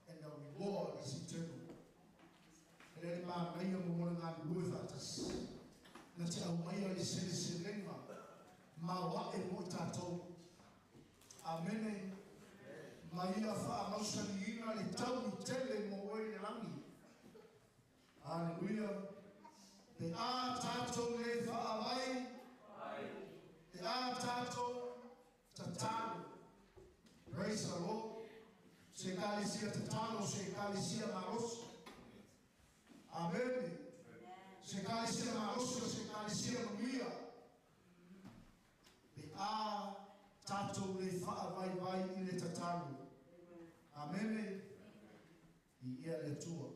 and the reward is eternal. E le manaia mo le galulue faatasi. Na te aumaia le seleselega maoae mo i tatou. Amene. Ma ia faamausaliina le taui tele mo oe i le lagi. Haleluia. Hallelujah. Pe a tātou le whaawai, pe a tātou tatalo. Praise the Lord. Se ekalesia tatalo, se ekalesia malosi. Amen. Se ekalesia malosi, se ekalesia manuia. Pe a tātou le whaawaiwai i le tatalo. Amen. I ia le Atua.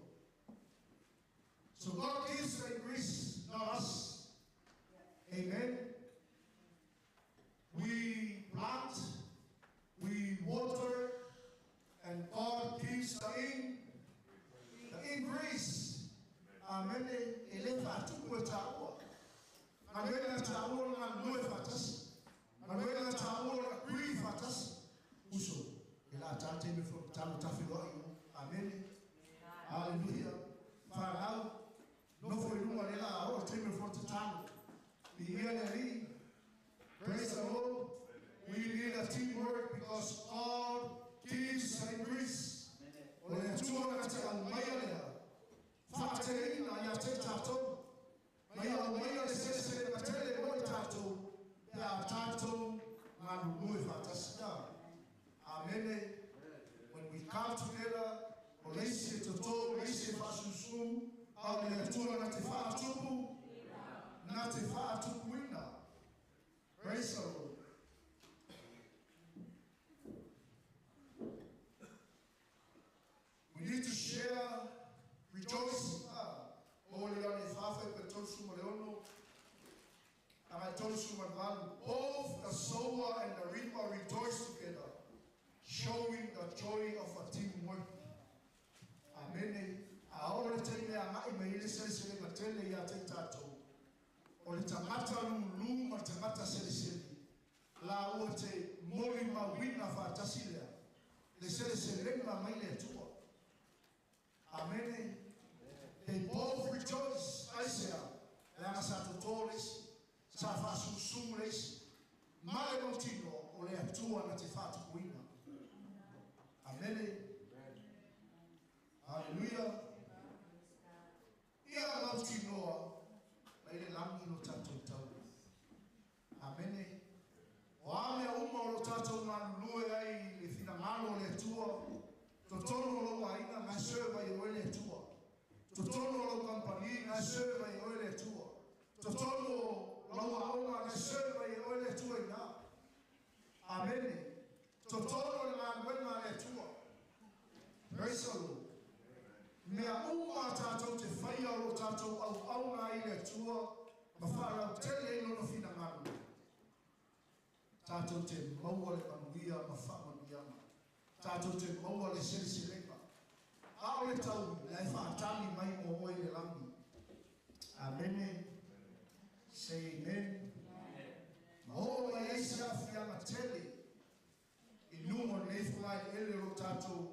So God gives the increase, not us. Amen. We plant, we water, and God gives the increase. Amen. E le whaatupu e tāua. Galuega tāua na galulue faatasi. Galuega tāua na agree faatasi. Uso, e la tāte me fo talo tawhiroa i o. Amen. Hallelujah. Whanau, nofo i lunga le la o te me fo te talo. I ia le alii. Praise the Lord. We need a teamwork because God gives the increase. O le Atua na te aumaia lea. Whaateleina ia te tātou. Mai aumaia le selesele matele mo i tātou. Pe a tātou galulue faatasi. Amene. When we come together, o le isi e totō, o le isi e faasusu, a o le Atua na te whaatupu, na te whaatupuina. Praise the Lord. We need to share, rejoice. O le ane whawhai pe tolu ma le ono, a ngai tolu ma le valu. Both the sower and the reaper rejoice together, showing the joy of a teamwork. Amene. A o le teime a ngai me ile selesele matele ia te tātou. O le tangata lulu ma le tangata selesele. La ua te moli mauina whaatasi lea. Le seleselega mai le Atua. Amene. They both rejoice. Aisea. Le anga sa totō le isi. Sa whaasusu le isi. Male mautino o le Atua na te whaatupuina. Amene. Hallelujah. Ia mautinoa mai le langi lo tātou tau. Amene. O a mea uma o lo tātou galulue ai le finagalo o le Atua. Totonu o lou aiga ngai serve ai oe le Atua. Totonu o lau kampani ngai serve ai oe le Atua. Totonu o lau aoga ngai serve ai oe le Atua ina. Amene. Totonu o le galuega a le Atua. Praise the Lord. Mea uma tātou te whaia o lo tātou auaunga ai le Atua, ma whaarautele i lono finagalo. Tātou te maua le manuia ma whaamanuiaga. Tātou te maua le seleselega. A o le tau, le ai whaatali mai mo oe le langi. Amene. Say amen. Ma oo mai ai se aafiaga tele i luga o lenei fogaeleele o lo tātou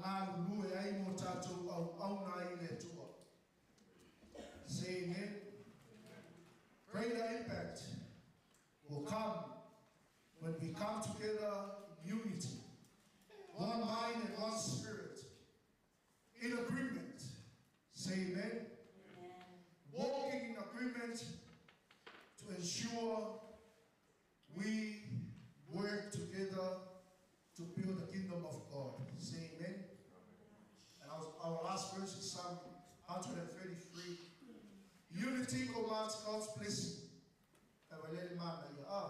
galulue ai mo tātou auauna ai le Atua. Say amen. Greater impact will come when we come together in unity, one mind and one spirit, in agreement. Say amen. Walking in agreement to ensure we work together to build the kingdom of God. Say amen. And our last verse is Psalm 133. Unity commands God's blessing. E walele mana ia a.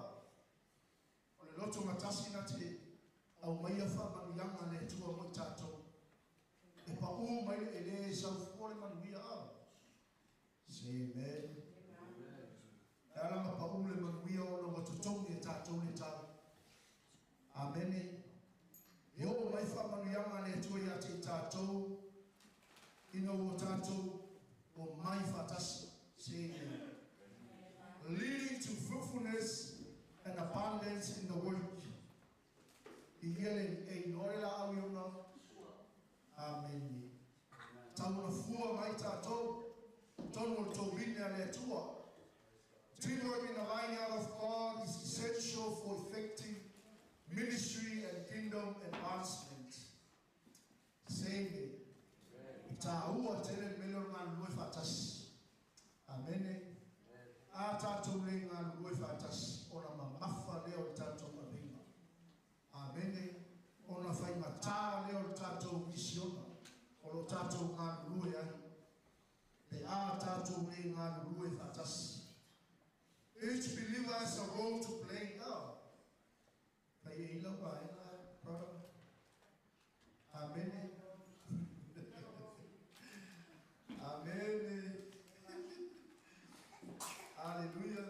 O le loto matasi na te aumaia whaamanuiaga le Atua mo i tātou. E pa u mai le ele e saufua le manuia a. Say amen. E ala ma pa u le manuia o na watotongi e tātou le tau. Amene. E o mai whaamanuiaga le Atua ia te i tātou. Ina o tātou o mai whaatasi. Say amen. Leading to fruitfulness and abundance in the work. I ia le e inoa le la au i ona. Amen. Tau na fua mai tātou. Tonu o le tou vine a le Atua. Teamwork in the vineyard of God is essential for effective ministry and kingdom advancement. Say amen. I tāua tele le mele o le galulue faatasi. tātou le galulue faatasi, ona mamafa lea o le tatou avega. Amene. Ona faigatā lea o le tatou misiona o lo tatou galulue ai, pe a tatou le galulue faatasi. Each believer has a role to play. Oh. Fai e ila vaega, brother. Amene. Amene. Hallelujah.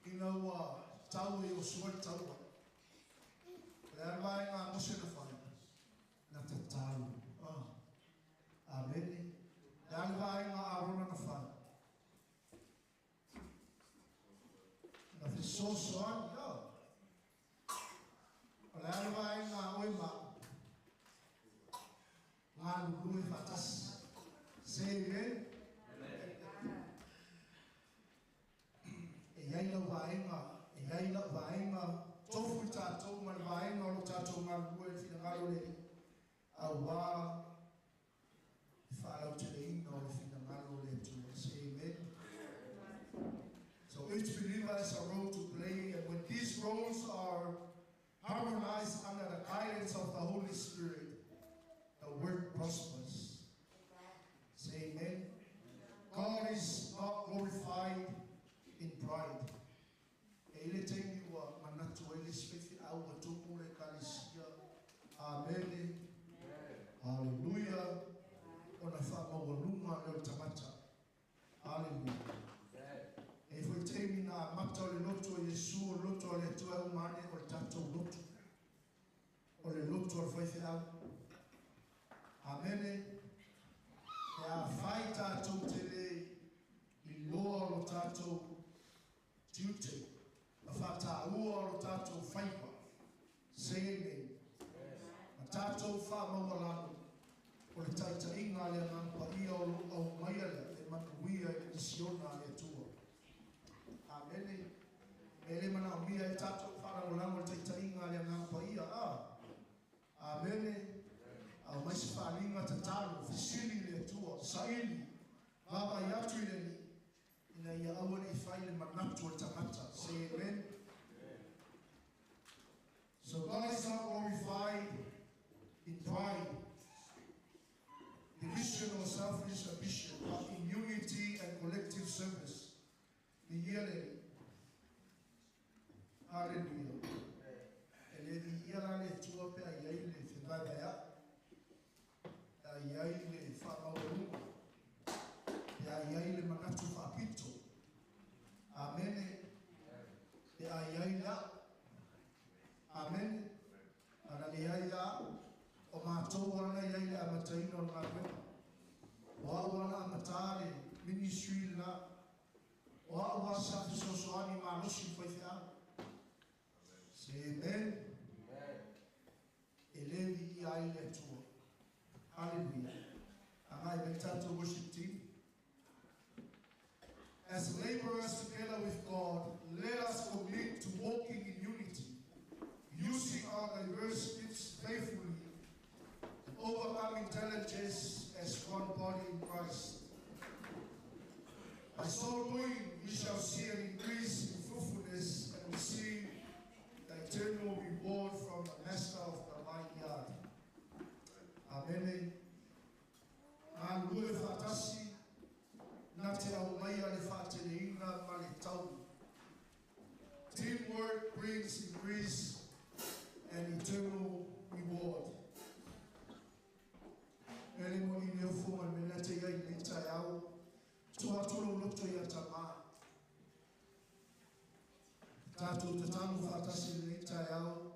Ina ua tau e o sua le taua. O le a le vaega a Mose na fai? Na tatalo. Oh. Amene. Le a le vaega a Arona na fai? Na fesoasoani. Oh. O le a le vaega a oe ma au? Galulue faatasi. Say amen. E i ai lau vaega, e i ai la'u vaega, tofu i tatou ma le vaega o lo tatou galulue i le finagalo o le Alii, auā le faalauteleina o le finagalo o le Atua. Say amen. So each believer has a role to play, and when these roles are harmonized under the guidance of the Holy Spirit, the work prospers. Say amen. God is not glorified in pride. E i ai le taimi ua manatu ai le isi faifeau ua tumu le Ekalesia. Amene. Haleluia. Ona faamaualuga lea o le tagata. Haleluia. E i ai foi taimi na amata o le lotu a Iesu, o le lotu a le Atua e uma ane o le tatou lotu. O le lotu a le faifeau. Amene. Pe afai tatou te le iloa o lo tatou tiute ma faataua o lo tatou faiva, say amen, ma tatou faamaualalo, o le taitaiga a le Agaga Paia o lo o aumaia lea e manuia i le misiona a le Atua. Amene. E le manaomia ai tatou faalagolago i le taitaiga a le Agaga Paia. A. Amene. Aumai se faaaliga, tatalo, fesili i le Atua, saili, vaavaai atu i le Alii, ina ia aua ne i fai le manatu o le tagata. Say amen. So God is not glorified in pride, division or selfish ambition, but in unity and collective service. Viia le Alii. Haleluia. E le viia la le Atua pe a i ai le fevaevaea'i, pe a i ai le faamaualuga, pe a i ai le manatu faapito. Amene. Pe a i ai le a'u. Amene. A na leai lava a'u, o matou lava na i ai i le amataina o le galuega. O a'u lava na amata le ministry lena. O a'u lava sa fesoasoani malosi i le faifeau. Say amen. E le viia ai le Atua. Haleluia. Agai mai le tatou worship team. As laborers together with God, let us commit to walking in unity, using our diverse gifts faithfully, and overcoming challenges as one body in Christ. By so doing, we shall see an increase in fruitfulness and receive the eternal reward from the Master of the vineyard. Amene. Galulue faatasi, na te aumaia le faateleina ma le tau. Teamwork brings increase and eternal reward. E le moni le ofo ma le mea lea te i ai i lenei taeao, tua atu lou loto ia Tamā. Tatou tatalo faatasi i lenei taeao,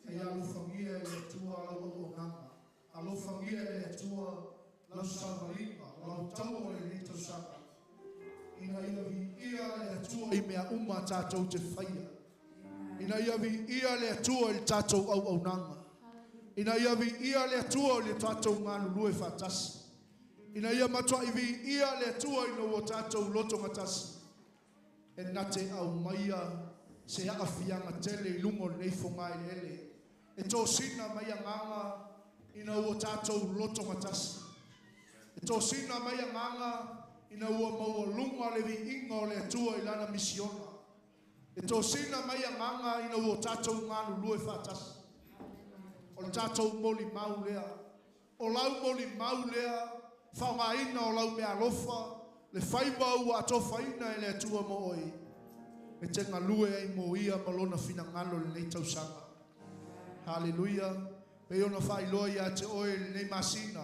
hei alofagia e le Atua lau auaunaga. Alofagia e le Atua lau savaliga, lau taua i lenei tausaga, ina ia viia le Atua i mea uma tatou te faia. Ina ia viia le Atua i le tatou auaunaga. Ina ia viia le Atua i le tatou galulue faatasi. Ina ia matuai viia le Atua ina ua tatou lotogatasi. E na te aumaia se aafiaga tele i luga o lenei fogaeleele e tosina mai agaga ina ua tatou lotogatasi. E tosina mai agaga ina ua maualuga le viiga o le Atua i Lana misiona. E tosina mai agaga ina ua tatou galulue faatasi. O le tatou molimau lea. O lau molimau lea, faaaogaina o lau meaalofa, le faiva ua atofaina e le Atua mo oe, e te galue ai mo Ia ma Lona finagalo i lenei tausaga. Haleluia! Pei ona faailoa ia te oe i lenei masina,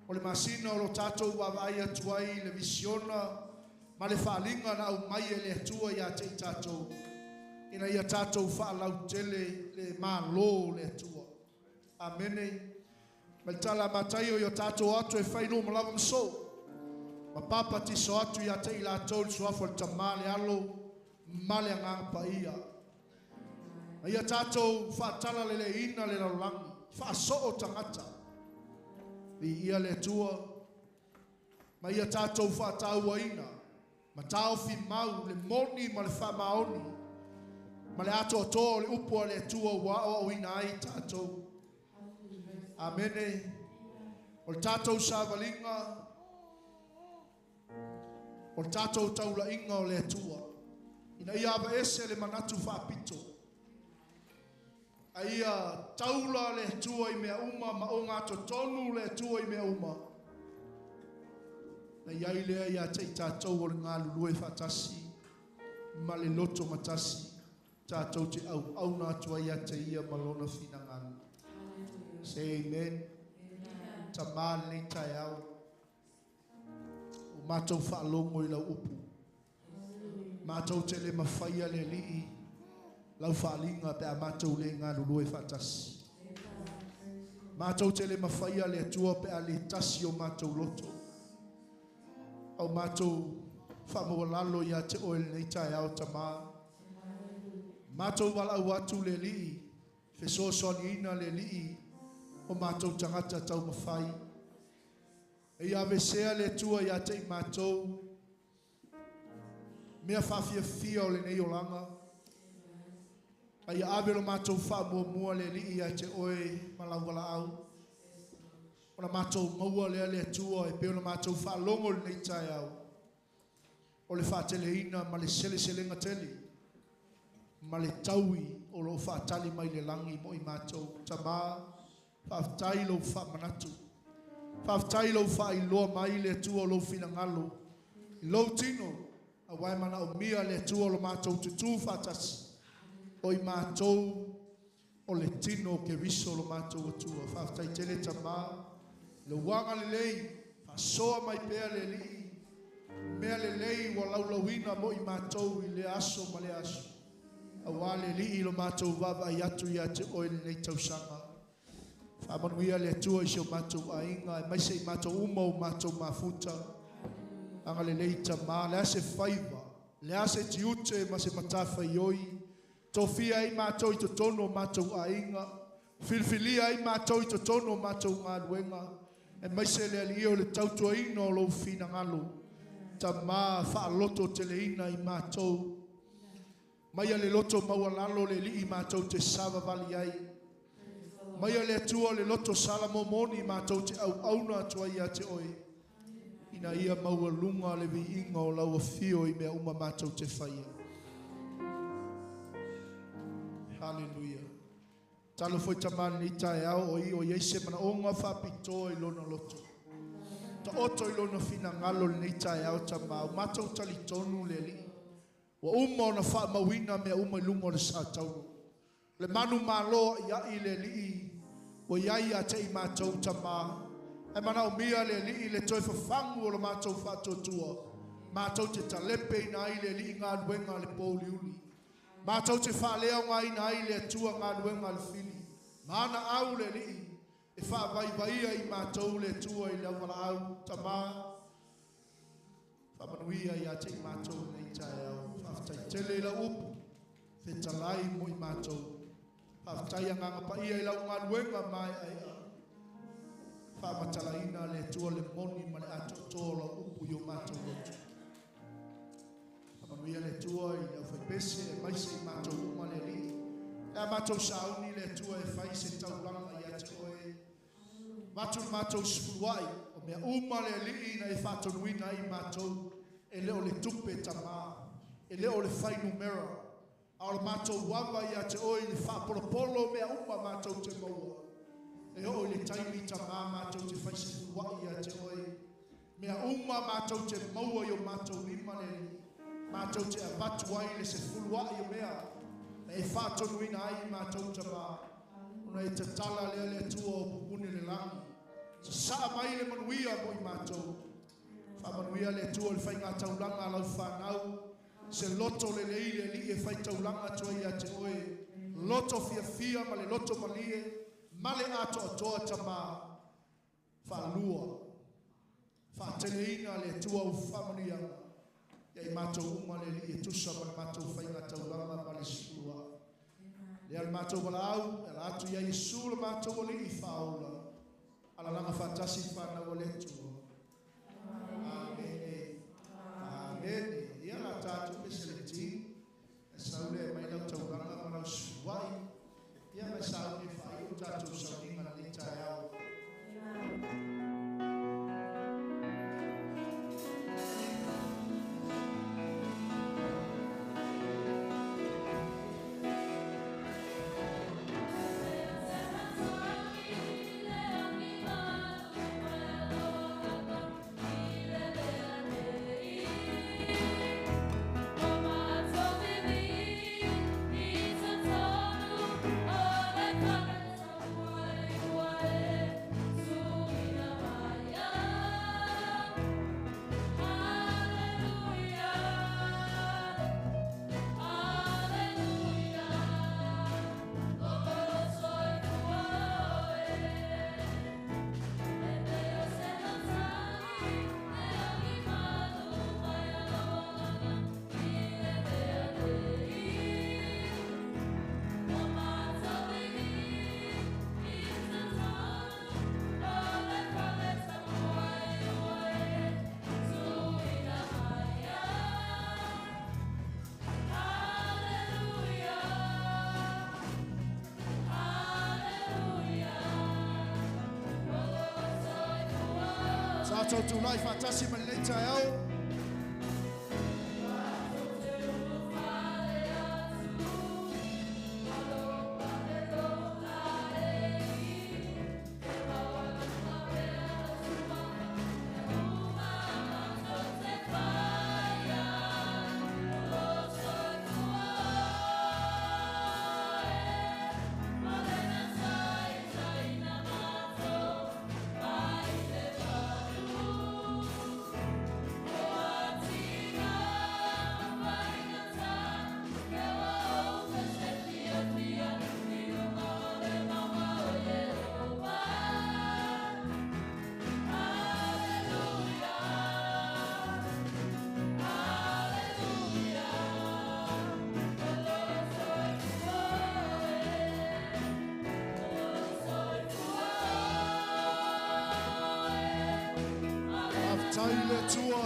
o le masina o lo tatou vaavaai atu ai i le misiona ma le faaaliga na aumai e le Atua ia te i tatou, ina ia tatou faalautele le Malo o le Atua. Amene. Ma le tala a Mataio, ia tatou o atu e fai nuu ma lava ma soo, ma papatiso atu ia te i latou i le suafa o le Tama, le Alo ma le Agaga Paia. Ma ia tatou faatalaleiina le lalolagi, faasoo tagata. Viia le Atua. Ma ia tatou faatauaina ma taofi mau le moni ma le faamaoni ma le atoatoa o le upu a le Atua ua aoaoina ai tatou. Amene. O le tatou savaliga, o le tatou taulaiga o le Atua, ina ia aveese le manatu faapito, a ia taula le Atua i mea uma ma ogatotonu le Atua i mea uma. Na i ai lea ia te i tatou o le galulue faatasi ma le loto gatasi, tatou te auauna atu ai ia te Ia ma Lona finagalo. Say amen. Tamā lenei taeao, ua matou faalogo i lau upu. Matou te le mafaia le Alii lau faaaliga pe a matou le galulue faatasi. Matou te le mafaia le Atua pe a le tasi o matou loto. Au matou faamaualalo ia te oe lenei taeao, Tamā. Matou valaau atu le Alii, fesoasoaniina le Alii o matou tagata taumafai. E ia aveesea le Atua ia te i matou mea faafiafia o lenei olaga. A ia ave lo matou faamuamua le Alii ia te oe ma lau valaau. Ona matou maua lea le Atua e pei ona matou faalogo i lenei taeao. O le faateleina ma le seleselega tele ma le taui o lo o faatali mai le lagi mo i matou. Tamā, faafetai lou faamanatu. Faafetai lou faailoa mai le Atua o lou finagalo i lou tino, aua e manaomia le Atua o lo matou tutū faatasi. O i matou o le tino o Keriso lo matou Atua. Faafetai tele Tamā, lou agalelei, faasoa mai pea le Alii, mea lelei ua laulauina mo i matou i lea aso ma lea aso. Aua le Alii lo matou vaavaai atu ia te oe lenei tausaga. Faamanuia le Atua i si o matou aiga, aemaise i matou uma o matou mafuta. Agalelei Tamā, le a se faiva, le a se tiute ma se matafaioi, tofia ai matou i totonu o matou aiga, filifilia ai matou i totonu o matou galuega, aemaise le Alii o le tautuaina o lou finagalo. Tamā, faalototeleina i matou. Maia le loto maualalo le Alii matou te savavali ai. Maia le Atua le loto salamomoni matou te auauna atu ai ia te oe. Ina ia maualuga le viiga o lau afio i mea uma matou te faia. Haleluia. Talo foi Tamā lenei taeao o i o iai se manaoga faapitoa i lona loto. Taoto i lona finagalo lenei taeao Tamā. O matou talitonu le Alii. Ua uma ona faamauina mea uma i luga o le satauro. Le manu malo aiai le Alii ua iai ia te i matou Tamā. Ae manaomia le Alii le toe fafagu o lo matou faatuatua. Matou te talepeina ai le Alii galuega a le pouliuli. Matou te faaleaogaina ai le Atua galuega a le fili. Ma ana au le Alii e faavaivaia i matou le Atua i le auvalaau Tamā. Faamanuia ia te i matou lenei taeao. Faafetai tele i lau upu, fetalai mo i matou. Faafetai agaga paia i lau galuega maeaea. Faamatalaina le Atua le moni ma le atoatoa o lau upu i o matou loto. Faamanuia le Atua i le aufaipese, aemaise i matou uma le Alii. Le a matou sauni le Atua e fai se taulaga ia te oe. Avatu le matou sefuluai. mea uma le Alii na e faatonuina ai matou, e le o le tupe tamā, e le o le fuainumera, a o le matou ava ia te oe i le faapolopolo o mea uma matou te maua. E oo i le taimi tamā matou te fai sefuluai ia te oe. Mea uma matou te maua i o matou lima le Alii, matou te avatu ai le sefuluai o mea na e faatonuina ai matou tamā. Ona e tatala lea le Atua o pupuni o le lagi, sasaa mai le manuia mo i matou. Faamanuia le Atua i le faigataulaga a lau fanau, se loto lelei le Alii e faitaulaga atu ai ia te oe, loto fiafia ma le loto malie, ma le atoatoa tamā. Faalua, faateleina le Atua au faamanuiaga ia i matou uma le Alii e tusa ma le matou faigataulaga ma le sefuluai. Lea le matou valaau, e ala atu ia Iesu le matou Alii faaola, alalaga faatasi i fanau a le Atua. Amene. Amene. Ia la tatou pe seleti, e sau lea e mai lau taulaga ma lau sefuluai, ia ma e sauni e faaiu tatou sauniga lenei taeao. Tatou tulai faatasi ma lenei taeao. Faafetai i le Atua.